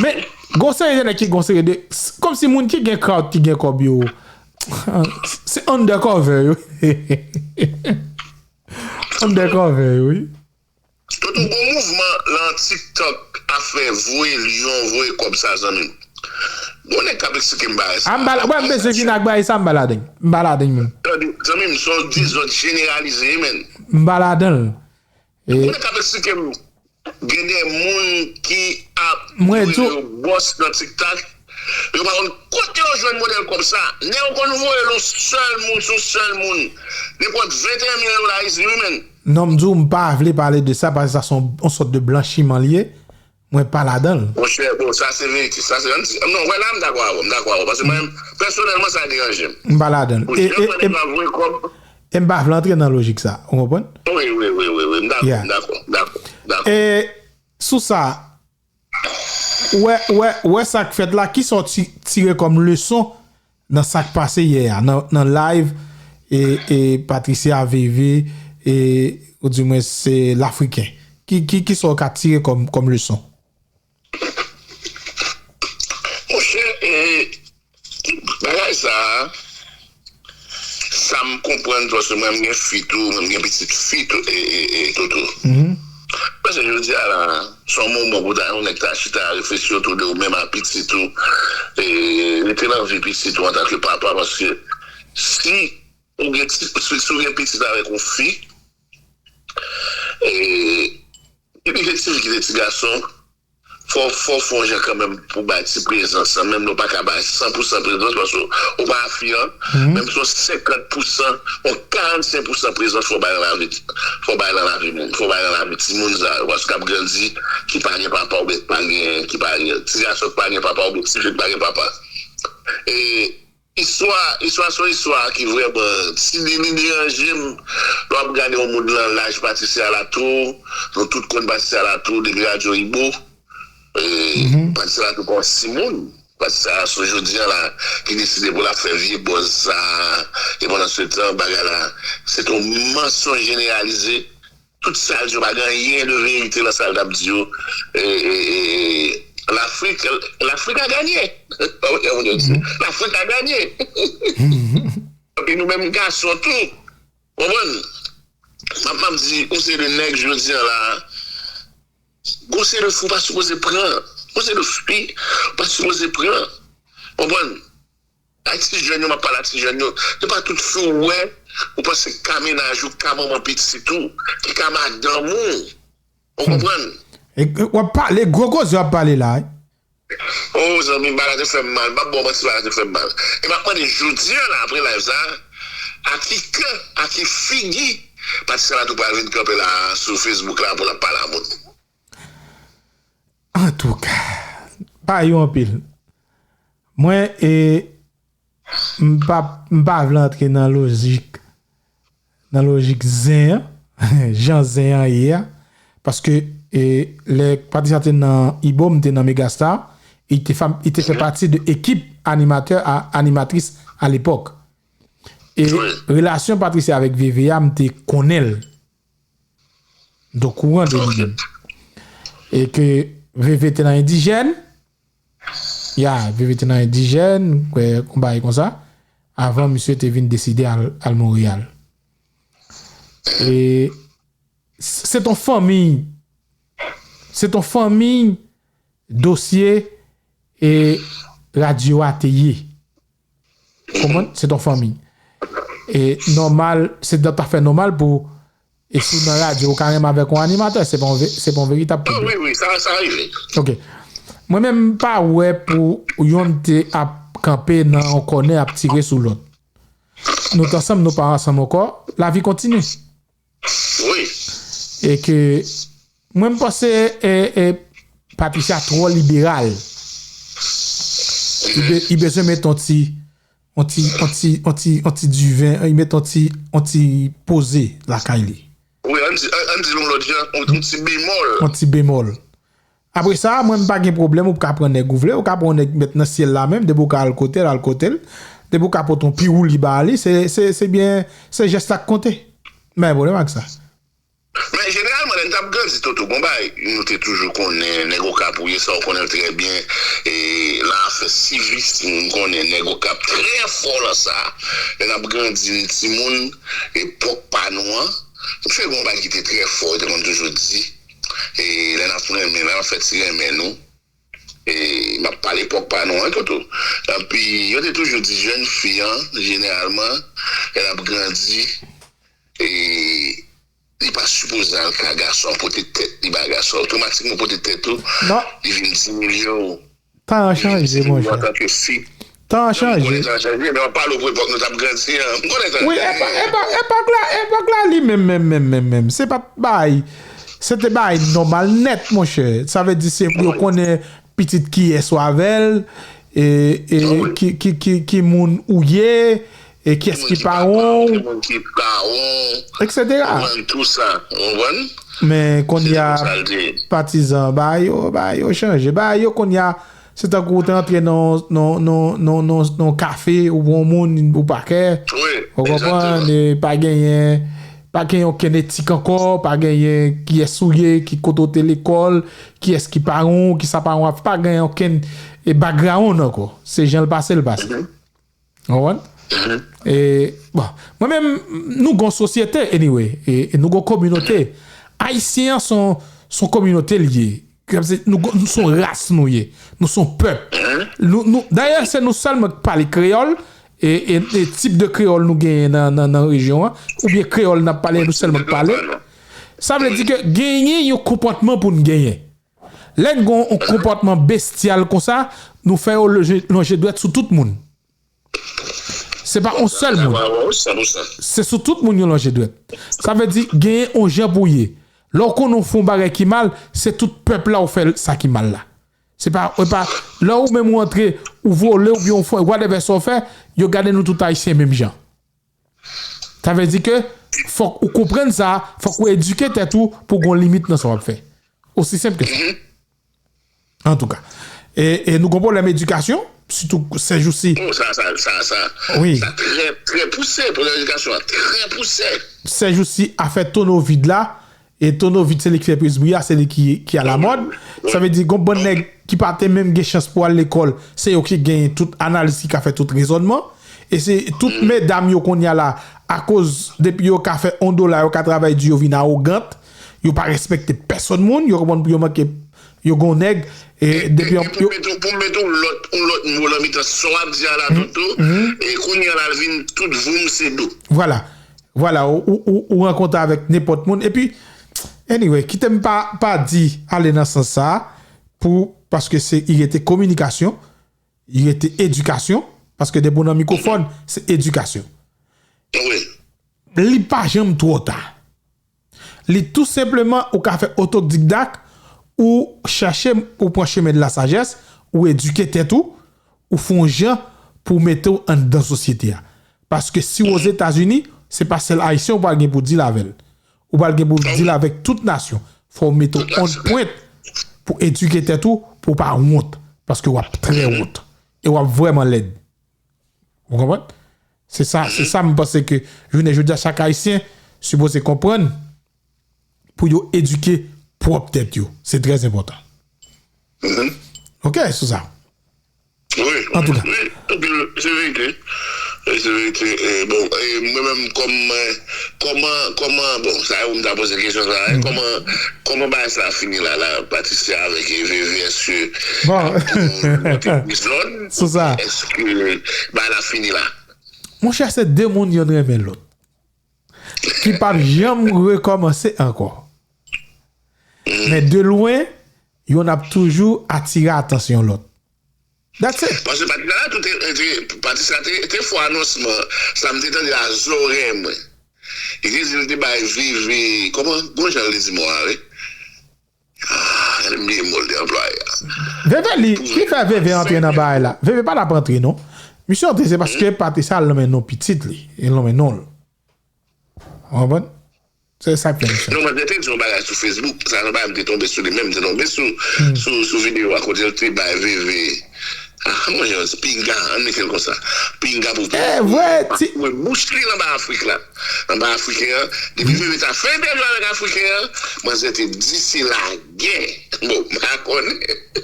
Men, gon seri de nèg ki gon seri de, kòmsi moun ki gen kraut, ki gen kòb yo, se undercover yo. Undercover yo, wi. Toto, gon mouvman lan TikTok, afè voye lyon, voye kòb sa, zanmi m. Gon nèg k ap eksplike m bagay sa. A, m pa la, m bezwen vin ak bagay sa, m pa ladan. M pa ladan menm. Tande, zanmi m, se yon dezòd jeneralize, wi, menn. M pa ladan l. Gon nèg k ap eksplike m, gen de moun ki ap voye yo bòs nan TikTok. Yo pa konn kote yo jwenn modèl kòb sa. Nèg yo konn voye l yon sèl moun sou sèl moun. Nenpòt venteyen mil dola Ayiti, wi, menn. Non, m di w, m pa vle pale de sa, paske sa se yon, yon sòt de blanchiman l ye. Mwen pa ladan l. Monchè, bon, sa se verite. Sa se, non, wè la, m dakò avè w, m dakò avè w. Paske mwen, pèsonèlman, sa deranje m. M pa ladan l. E, e, e, e m pa vle antre nan lojik sa, ou konprann? Wi, wi, wi, wi, wi, m dakò, m dakò, m dakò, m dakò. E sou sa, ou wè, ou wè, ou wè sa k fèt la, kisa w ti-, tire kòm leson nan sa k pase yè a, nan, nan live, e, e Patricia, Veve, e, ou di mwen se Lafriken. Ki, ki, kisa w ka tire kòm, kòm leson? Monchè, e, bagay sa a, sa m konprann, paske mwen, m gen fi tou, mwen, m gen pitit fi tou, e, e, e, Toto. Paske jodi a la, se yon moman pou ta, yon nèg ta chita reflechi otou de ou menm a pitit ou, e, rete nan vi pitit ou antanke papa, paske si ou gen ti, si, si ou gen pitit avèk yon fi, e, ki te ti fi, ki te ti gason, fò, fò w fè yon jan kanmenm pou bay ti prezans lan, menm lè w pa ka bay san pou san prezans, paske w pa fi an, menm si w senkant pou san, yon karannsenk pou san prezans, fò w bay nan lavi, fò w bay nan lavi moun, fò w bay nan lavi timoun sa yo, paske k ap grandi, ki pa gen papa oubyen ki pa gen, ki pa gen, ti gason ki pa gen papa oubyen ti fi ki pa gen papa. E, Istwa, istwa se yon istwa ki vrèman, si li, li deranje m, lè w ap gade yon moun nan laj Patricia Latour, nou tout konn Patricia Latour depi Radyo Ibo, e, Patricia Latour pa yon timoun, Patricia Latour jodi a la, ki deside pou l ap fè vye buzz sa, e pandan se tan, bagay la, se te yon mansonj jeneralize, Tout sa l di yo pa gen anyen de verite nan sa l t ap di yo. E, e, e, Lafrik, Lafrik a ganye. Lafrik a ganye. Epi nou menm gason tou, konprann? M ap, m ap di, yon seri de nèg jodi a la, yon seri de fi w pa sipoze pran. Yon seri de fi w pa sipoze pran. Konprann? Ay ti jèn yo, m ap pale a ti jèn yo. Se pa tout fi w wè, ou panse k ka mennaj ou, k ka manman pitit ou, ki ka madanm ou. Ou konprann? E, w ap pale, gwo koze w ap pale la wi. Oh zanmi, bagay te fè m mal. M p ap ba w manti, bagay te fè m mal. E m ap mande jodi a la, apre live sa, a ki kè, a ki figi Patricia la tou pral vin kanpe la sou Facebook la pou l ap pale a moun? Antouka, pa yo anpil. Mwen, e, m pa, m pa vle antre nan lojik, nan lojik zen an, jan zen an ye a. Paske, e, lè Patricia te nan Ibo, m te nan Megastar, li te, fè, li te fè pati de ekip animatè a animatris alepòk. E relasyon Patricia avèk Veve a, m te konnen l. M te okouran de li menm. E ke Veve te nan Endijèn. Ya, Veve te nan Endijèn, kwè, yon bagay konsa. Avan misye te vin deside al, al Monreyal. E se t on fanmi. Se t on fanmi dosye e radyo a te ye. Konprann? Se t on fanmi. E nòmal, se t afè nòmal pou, e si w nan radyo, ou ka renmen avèk yon animatè, se pa yon ve- se pa yon veritab pwoblèm. Wi, wi, sa, sa rive. Ok. Mwen menm, m pa wè pou yonn te ap kanpe nan yon kònè ap tire sou lòt. Nou t ansanm, nou pa ansanm ankò, lavi kontinye. Wi. E ke mwen, m panse, e, e, Patricia twò liberal. Li be- li bezwen met yon ti, yon ti, yon ti, yon ti, yon ti diven, li met yon ti, yon ti poze lakay li. Wi, ann di, ann, ann di l yon lòt jan, yon, yon ti bemòl. Yon ti bemòl. Apre sa, mwen, m pa gen pwoblèm, ou ka pran nèg ou vle, ou ka pran yon nèg met nan syèl la menm, depi ou ka al kote l, al kote l. Depi ou ka pote yon piwouli ba li, se, se, se byen, se jès la k konte. M pa gen pwoblèm ak sa. Men jeneralman, lè n t ap grandi, Toto, gon bagay nou te toujou konnen, nèg Okap ou ye, sa w konnen l trè byen. E nan afè sivis, m konnen nèg Okap trè fò lan sa. Lè n ap grandi, n timoun, epòk pa nou an, m fè gon bagay ki te trè fò, yo te konn toujou di, e lè n ap renmen, lè n ap fè ti renmen nou, e m ap pale epòk pa nou an, Toto. Epi, yo te toujou di, jèn fi an, jeneralman, lè l ap grandi, e li pa sipoze al ka gason, pote tèt li ba gason. Otomatikman pote tèt ou, li vin dimilye w. Tan an chanje, monchè. Antanke fi. Tan an chanje. Tan chanje, men w ap pale pou epòk nou t ap grandi an. M konnen tan. Wi, epòk, epòk, epòk la, epòk la li menm, menm, menm, menm, menm. Se pa t bay. Se te bay nòmal nèt, monchè. Sa vle di se pou yo konnen pitit kiyès w avè l, e, e ki, ki, ki, ki moun ou ye, e kiyès ki paran w, ki moun ki paran w, et cetera. Konprann tou sa, ou konprann? Men kounye a, Sa l te ye. Patizan, bagay yo, bagay yo chanje. Bagay yo kounye a, se tankou ou te antre nan, nan, nan, nan, nan, nan kafe, ou pran yon moun, ou pakè. Wi, Ou konprann? egzakteman. E pa genyen, pa genyen okenn etik ankò, pa genyen kiyès ou ye, ki kote ou te lekòl, kiyès ki paran w, ki sa paran w ap, pa genyen okenn, e, background ankò. Se jan l pase, l pase. Ou konprann? E, bon, mwen menm, nou gon sosyete, anyway, e, e nou gon kominote. Ayisyen an son, son kominote li ye. Kòmsi nou, gon- nou son ras nou ye. Nou son pèp. Nou, nou, dayè, se nou sèlman k pale kreyòl, e, e, e tip de kreyòl nou genyen nan, nan, nan rejyon an, oubyen kreyòl n ap pale, nou sèlman k pale. Sa vle di ke genyen yon konpòtman pou n genyen. Lè n gon yon konpòtman bestyal konsa, nou fè yo lonje, lonje dwèt sou tout moun. Se pa yon sèl moun. Se sou tout moun yo lonje dwèt. Sa vle di, genyen yon jan pou ye. Lè w konnen w fè yon bagay ki mal, se tout pèp la ou fè sa ki mal la. Se pa, e pa, lè ou menm ou antre, ou vole, oubyen ou fè, whatever sa w fè, yo gade nou tout Ayisyen menm jan. Sa vle di ke fòk ou konprann sa, fòk ou edike tèt ou pou gon limit nan sa w ap fè. Osi senp ke sa. Antouka. E, e nou gon pwoblèm edikasyon, sitou sèjousi. Oh, sa, sa, sa, sa. Wi. Sa trè, trè pouse, pwoblèm edikasyon an trè pouse. Sèjousi, afè tono vid la, e tono vid se li ki fè plis bri a, se li ki, ki alamòd. Sa vle di, gon bann nèg ki pa te menm gen chans pou al lekòl, se yo ki genyen tout analiz, ki ka fè tout rezònman. E se tout medam yo kounye a la, akoz depi yo ka fè yon dola, yo ka travay di, yo vin awogan, yo pa respekte pèsonn moun, yo konprann pou yo manke, yo gon nèg, e depi yon, pou mete, pou mete yon lòt, yon lòt mo nan mitan sa w ap di a la, Toto, e kounye a la, l vin tout voum se do. Vwala. Vwala, ou, ou, ou, ou rankontre avèk nenpòt moun. Epi, anyway, kite m pa, pa di ale nan sans sa a, pou, paske se, li rete kominikasyon, li rete edikasyon, paske depi w nan mikwofòn, se edikasyon. Wi. Li pa janm twò ta. Li tou senpleman, ou ka fè otodidakt, ou chache, ou pran chemen de la sajès, ou edike tèt ou, ou fè yon jan pou mete w anndan sosyete a. Paske si w Ozetazini, se pa sèl Ayisyen ou pral gen pou deal avè l. Ou pral gen pou deal avèk tout nasyon. Fò w mete w on pwent pou edike tèt ou, pou w pa wont. Paske w ap trè wont. E w ap vrèman lèd. Ou konprann? Se sa, se sa m panse ke jounen jodi a, chak Ayisyen sipoze konprann pou yo edike pwòp tèt yo. Se trè enpòtan. Ok, sou sa. Wi, antouka. Wi, wi, se verite. Wi, se verite. E, bon, e, mwen menm, kòm, e, kòman, kòman, bon, sa, ou m ta poze kesyon sa, e, kòman, kòman bagay sa fini la, la, Patricia avèk, e, Veve, èske bon, ap monte plis lòd? Sou sa. Èske bagay la fini la? Monchè, se de moun, yonn renmen lòt. Ki p ap janm rekòmanse ankò. Men de lwen, yonn ap toujou atire atansyon lòt. That's it. Paske Patricia la, tout te, te, Patricia te, te fè anonsman. Sa m te tande a zòrèy mwen. Li te di l te bay Veve, kòman? Gon jan l te di mo a, wi. Ah, m bliye mo l te anplwaye a. Veve, li, ki fè Veve antre nan bagay la? Veve pa t ap antre, non. Misye antre, se paske Patricia al nonmen non pitit li. E nonmen non l. Ou konprann? Se sa k fè misye. Non, mwen te di yon bagay sou Facebook. Sa, yon bagay m te tonbe sou li menm, m te tonbe sou, sou, sou videyo a kote l te bay Veve. Ah, mwen, yon pinga, ann mete l konsa. Pinga pou Veve. Eh, vre, ti. Mwen bouch li anba Afrik la. Anba Afriken an. Depi Veve ta fè entèvyou avèk Afriken an, manzè te di se lagè. Bon, m pa konnen.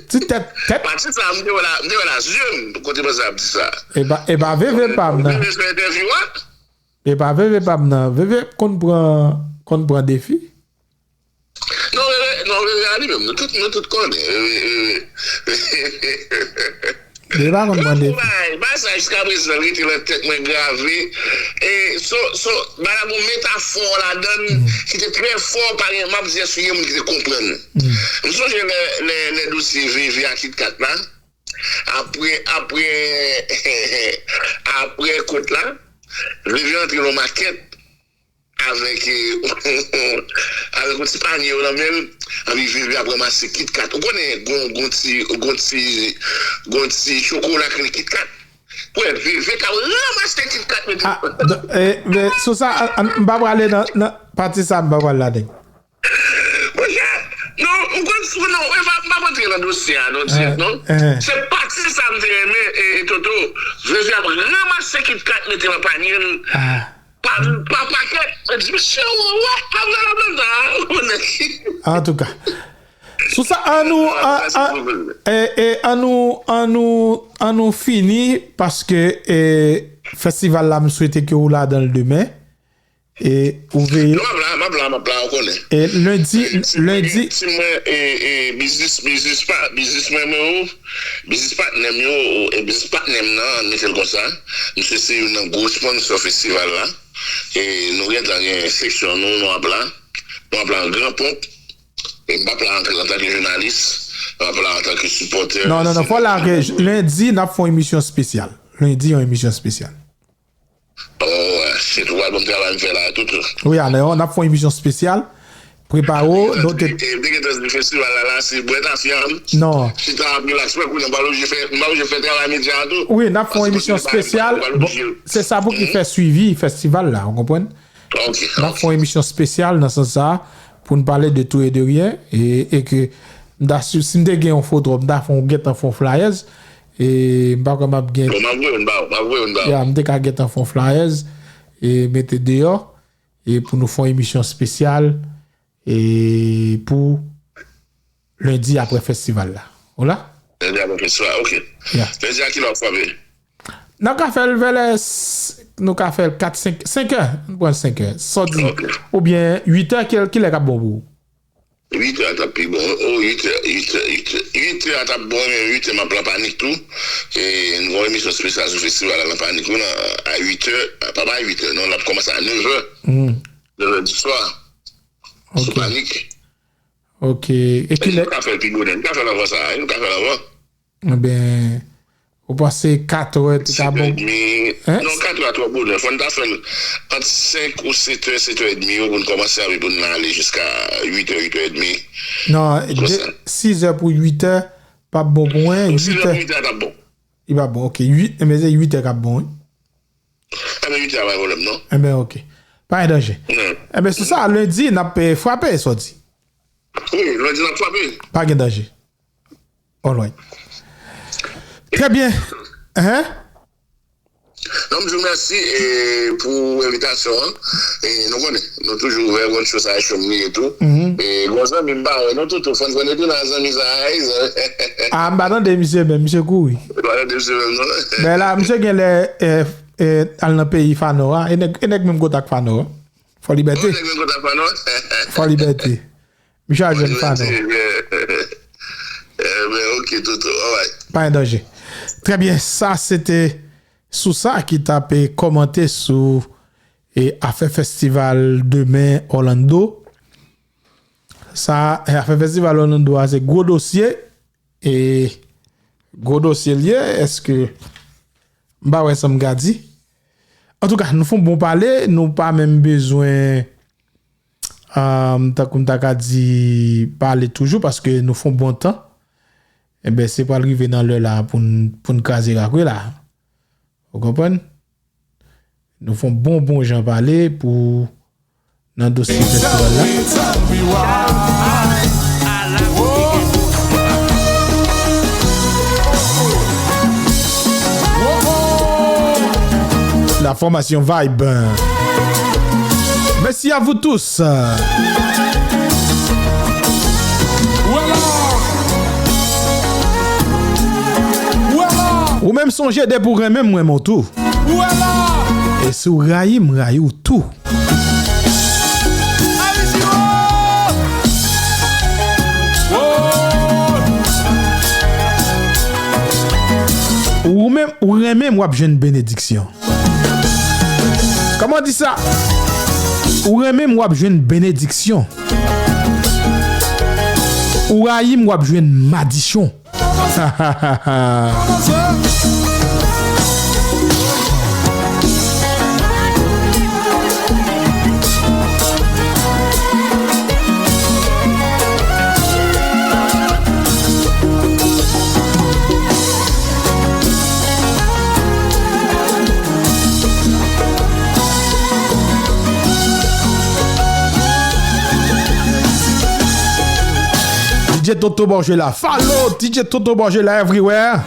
Ti tèt, tèt. Pati sa, m te wè la, m te wè la zye m, kote manzè ap di sa. E pa, e pa Veve pa m nan. Veve fè entèvyou a. E pa Veve pa m nan. Veve konn pran, konn pran defi. Non, Veve, non, Veve a li menm. Nou tout, nou tout konnen. Veve, Veve. Veve pa konn pran defi. Bay, bay sa jiska prezan rete nan tèt mwen grave. E, so, so, bay la gon metafò ladan l ki te trè fò, pa gen, m ap di èske gen moun ki te konprann. M sonje lè, lè, lè dosye Veve a Kit Kat la. Apre, apre, apre kont la, Veve antre nan makèt avèk, eh, avèk yon ti panye yo nan men l, anpi Veve ap ranmase Kit Kat. Ou konnen, gon, gon ti, gon ti, gon ti chokola ki rele Kit Kat. Ou wè, Veve t ap ranmase Kit Kat, mete. Ah, eh, men sou sa, an, an, m pa prale nan, nan pati sa, m pa prale ladan. Monchè, non, ou konn, non, e pa, m pa kontre nan dosye a, non, dirèk, non. Se pati sa m te renmen, e, e Toto, Veve ap ranmase Kit Kat mete nan panye l. Pa, pa pakèt, mwen di, "Mesye, ou wè, pa vle la banda, ou konnen." Antouka. Sou sa, an nou, an, an, e, e, an nou, an nou, an nou fini, paske, e, festival la, m swete ke ou ladan l demen. E ou veye. Non, m ap la, m ap la, m ap la, ou konnen. E lendi, lendi. Si mwen, e, e, biznis, biznis pa, biznis mwen, mwen, o, biznis patnè m yo, e biznis patnè m nan, mete l konsa. Misye se youn nan gwo sponsò festival la. E nou gentan gen seksyon nou, nou ap la. Nou ap la an gran ponp. E m p ap la anke antanke jounalis. M ap la antanke sipòtè. Non, non, non, fò la ke lendi, n ap fè yon emisyon espesyal. Lendi, yon emisyon espesyal. Oh, shit, ou pral ban m travay m fè la, Toto. Wi, alè, n ap fè yon emisyon espesyal. Prepare w, nou te. E, m te gentan di festival la, la, se bwè tafya m. Non. Chita ap relax, mwen konnen m pa oblije fè, m pa oblije fè travay medya a tou. Wi, n ap fè yon emisyon espesyal. Bon, se sa pou ki fè swivi festival la, ou konprann? Ok. N ap fè yon emisyon espesyal nan sans sa, pou n pale de tou e de ryen, e, e ke m ta si, si m te gen yon foto, m ta fè yon gentan fè yon flyers, e m pa kwè m ap gen. Bon, m ap voye youn ba ou, m ap voye youn ba ou. Ya, m te ka gentan fè yon flyers, e mete deyò, e pou nou fè yon emisyon espesyal, e pou lendi apre festival la. Ou la? Lendi apre festival, ok. Ya. Lendi a kilè w ap frape? N ap ka fè l vè lè s-, nou ka fè l kat, senk, senk è. Nou pran senk è. Sa w di, oubyen uit è, kilè k ap bon pou ou? Uit è t ap pi bon. O, uit è, uit è, uit è, uit è a t ap bon, men uit è m ap lan panik tou. E, nou gen yon emisyon espesyal sou festival la, lan panik wi, nan, a uit è, pa, pa a uit è, non, l ap kòmanse a nèf è. Nèf è di swa. Sou panik. Ok. E kilè? Nou ka fè l pi bonè. Nou ka fè l anvan sa, wi. Nou ka fè l anvan. Ebyen, ou panse kat è te ka bon? Sèt è edmi. Hein? Non, kat è a twò bonè. Fò n ta fè l ant senk ou sèt è, sèt è edmi yo pou n kòmanse avè pou n ale jiska uit è, uit è edmi. Non, sis è pou uit è p ap bon pou mwen. Sis è pou uit è t ap bon. Li p ap bon, ok. Uit, enben se uit è k ap bon, wi. Enben uit è a pa gen pwoblèm, non. Enben, ok. Pa gen danje. Enben, sou sa, lendi, n ap, eh, frape, sa w di. Wi, lendi, n ap frape. Pa gen danje. Alright. Trè byen. Hein? Non, m di w mèsi, e, pou envitasyon an. E, nou konnen, nou toujou ouvè, one show sa a show m li ye tou. E, gon zanmi m pa wè, non, Toto, fò n fè n retounen a zanmi sa a, wi, zanmi. Ah, m pa tande misye menm, misye kouri. M pa tande misye menm, non. Men la, misye gen lè, e, e, al nan peyi Fano a. E nèg, e nèg menm kontak Fano a. Fò Libète. Oh, nèg menm kontak Fano a. Fò Libète. Misye a jwenn Fano. Enben, ok, Toto, alright. Pa gen danje. Trè byen, sa se te sou sa ki t ap kòmante sou, e, afè festival demen Orlando. Sa, e, afè festival Orlando a se gwo dosye. E gwo dosye l ye, èske m pa wè sa m ka di? Antouka, nou fè yon bon pale, nou pa menm bezwen, um, tankou m ta ka di, pale toujou, paske nou fè yon bon tan. Enben, se pral rive nan lè la pou n, pou n kraze rakwe la. Ou konprann? Nou fè yon bon, bon jan pale pou nan dosye festival la. La formation Vibe. Merci à vous tous. Ou menm sonje depi w renmen m, renmen w tou. E si w rayi m, rayi w tou. Ou menm, ou renmen m, w ap jwenn benediksyon. Kòman di sa? Ou renmen m, w ap jwenn benediksyon. Ou rayi m, w ap jwenn madichon. D J Toto Borgela, follow D J Toto Borgela everywhere.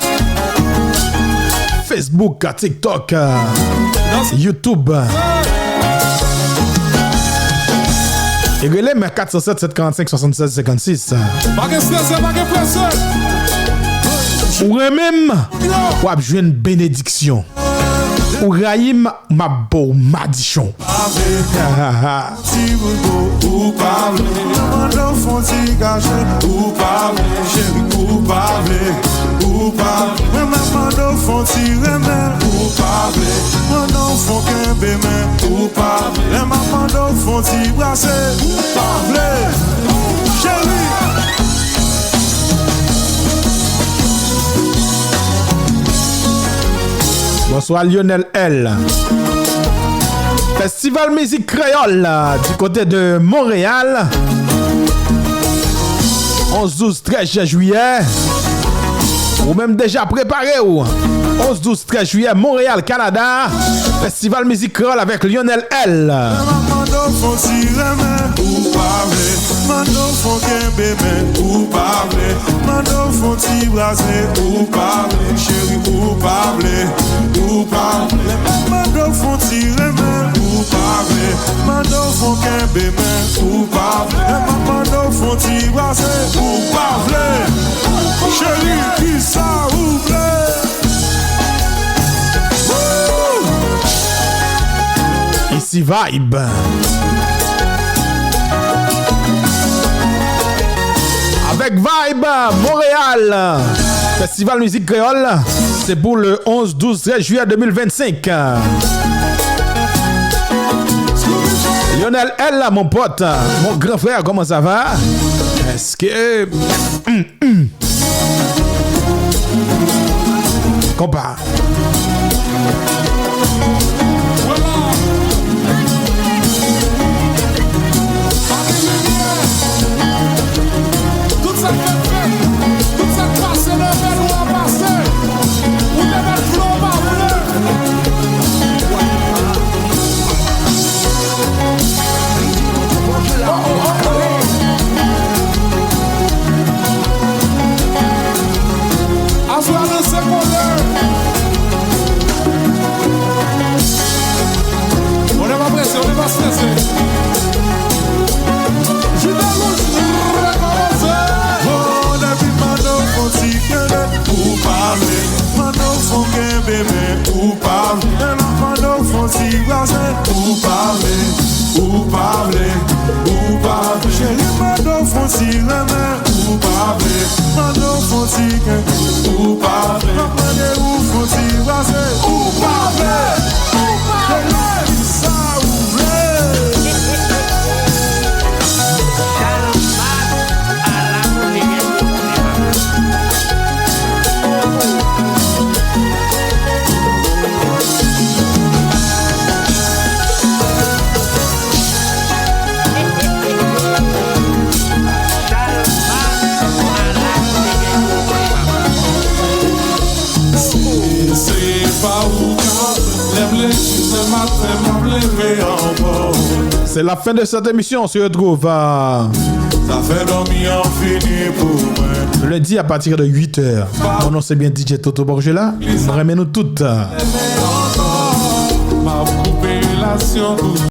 Facebook, TikTok, euh, YouTube. E rele m kat san sèt, sèt karant senk, swasann sèz, senkannsis. Pa gen strese, pa gen prese. Ou renmen m, w ap jwenn benediksyon. Ou rayi m, m ap ba w madichon. Ti bout po, ou pa vle. Mwen mande w fè yon ti kache, ou pa vle. Cheri, ou pa vle, ou pa vle. Mwen menm mande w fè yon ti renmen, ou pa vle. Mande w fè yon kenbe men, ou pa vle. Lè m ap mande w fè yon ti brase, ou pa vle. Cheri. Bonswa Lionel L. Festival Mizik Kreyòl, euh, du côté de Montréal. Onz, douz, trèz jiyè. Ou menm deja prepare w. Onz, douz, trèz jiyè, Montréal, Canada. Festival Mizik Kreyòl avec Lionel L. Mwen mande w fè yon ti renmen, ou pa vle. Mande w fè yon kenbe men, ou pa vle. Mande w fè yon ti brase, ou pa vle. Cheri, ou pa vle, ou pa vle. Mwen mande w fè yon ti renmen, ou pa vle. Mande w fè yon kenbe men, ou pa vle. Mwen mande w fè yon ti brase, ou pa vle. Cheri, kisa ou vle? Isi Vibe. Avèk Vibe Montréal. Festival Mizik Kreyòl, se pou le onze, douze, treize juillet deux mille vingt-cinq. Lionel L, mon pote, mon gran frè, kòman sa va? Èske Konpa. Tout sa k fèt fèt, tout sa k pase nan bèl ou a pase. Ou te mèt vle ou pa vle. Aswè a nan se kolè. On n'est pas pressé, on n'est pas stressé. Jide Louch rekòmanse. Oh, depi m mande w fon ti kenbe, ou pa vle. Mande w fon kenbe, men ou pa vle. Lè m mande w fon ti brase, ou pa vle. Ou pa vle, ou pa vle. Cheri, mande w fon ti renmen, ou pa vle. Mande w fon ti ken, ou pa vle. M ap mande ou fon ti brase, ou pa vle. Ou pa vle. Cheri, kisa ou vle? Se pa ou k ap lè m leve, se maten m ap leve ankò. C'est la fin de cette émission. On se retrouve, euh, Sa fè dòmi an fini pou mwen. Lundi à partir de huit heures. Mon nom, c'est bien D J Toto Borgela. M renmen nou tout. M ap koupe relasyon pou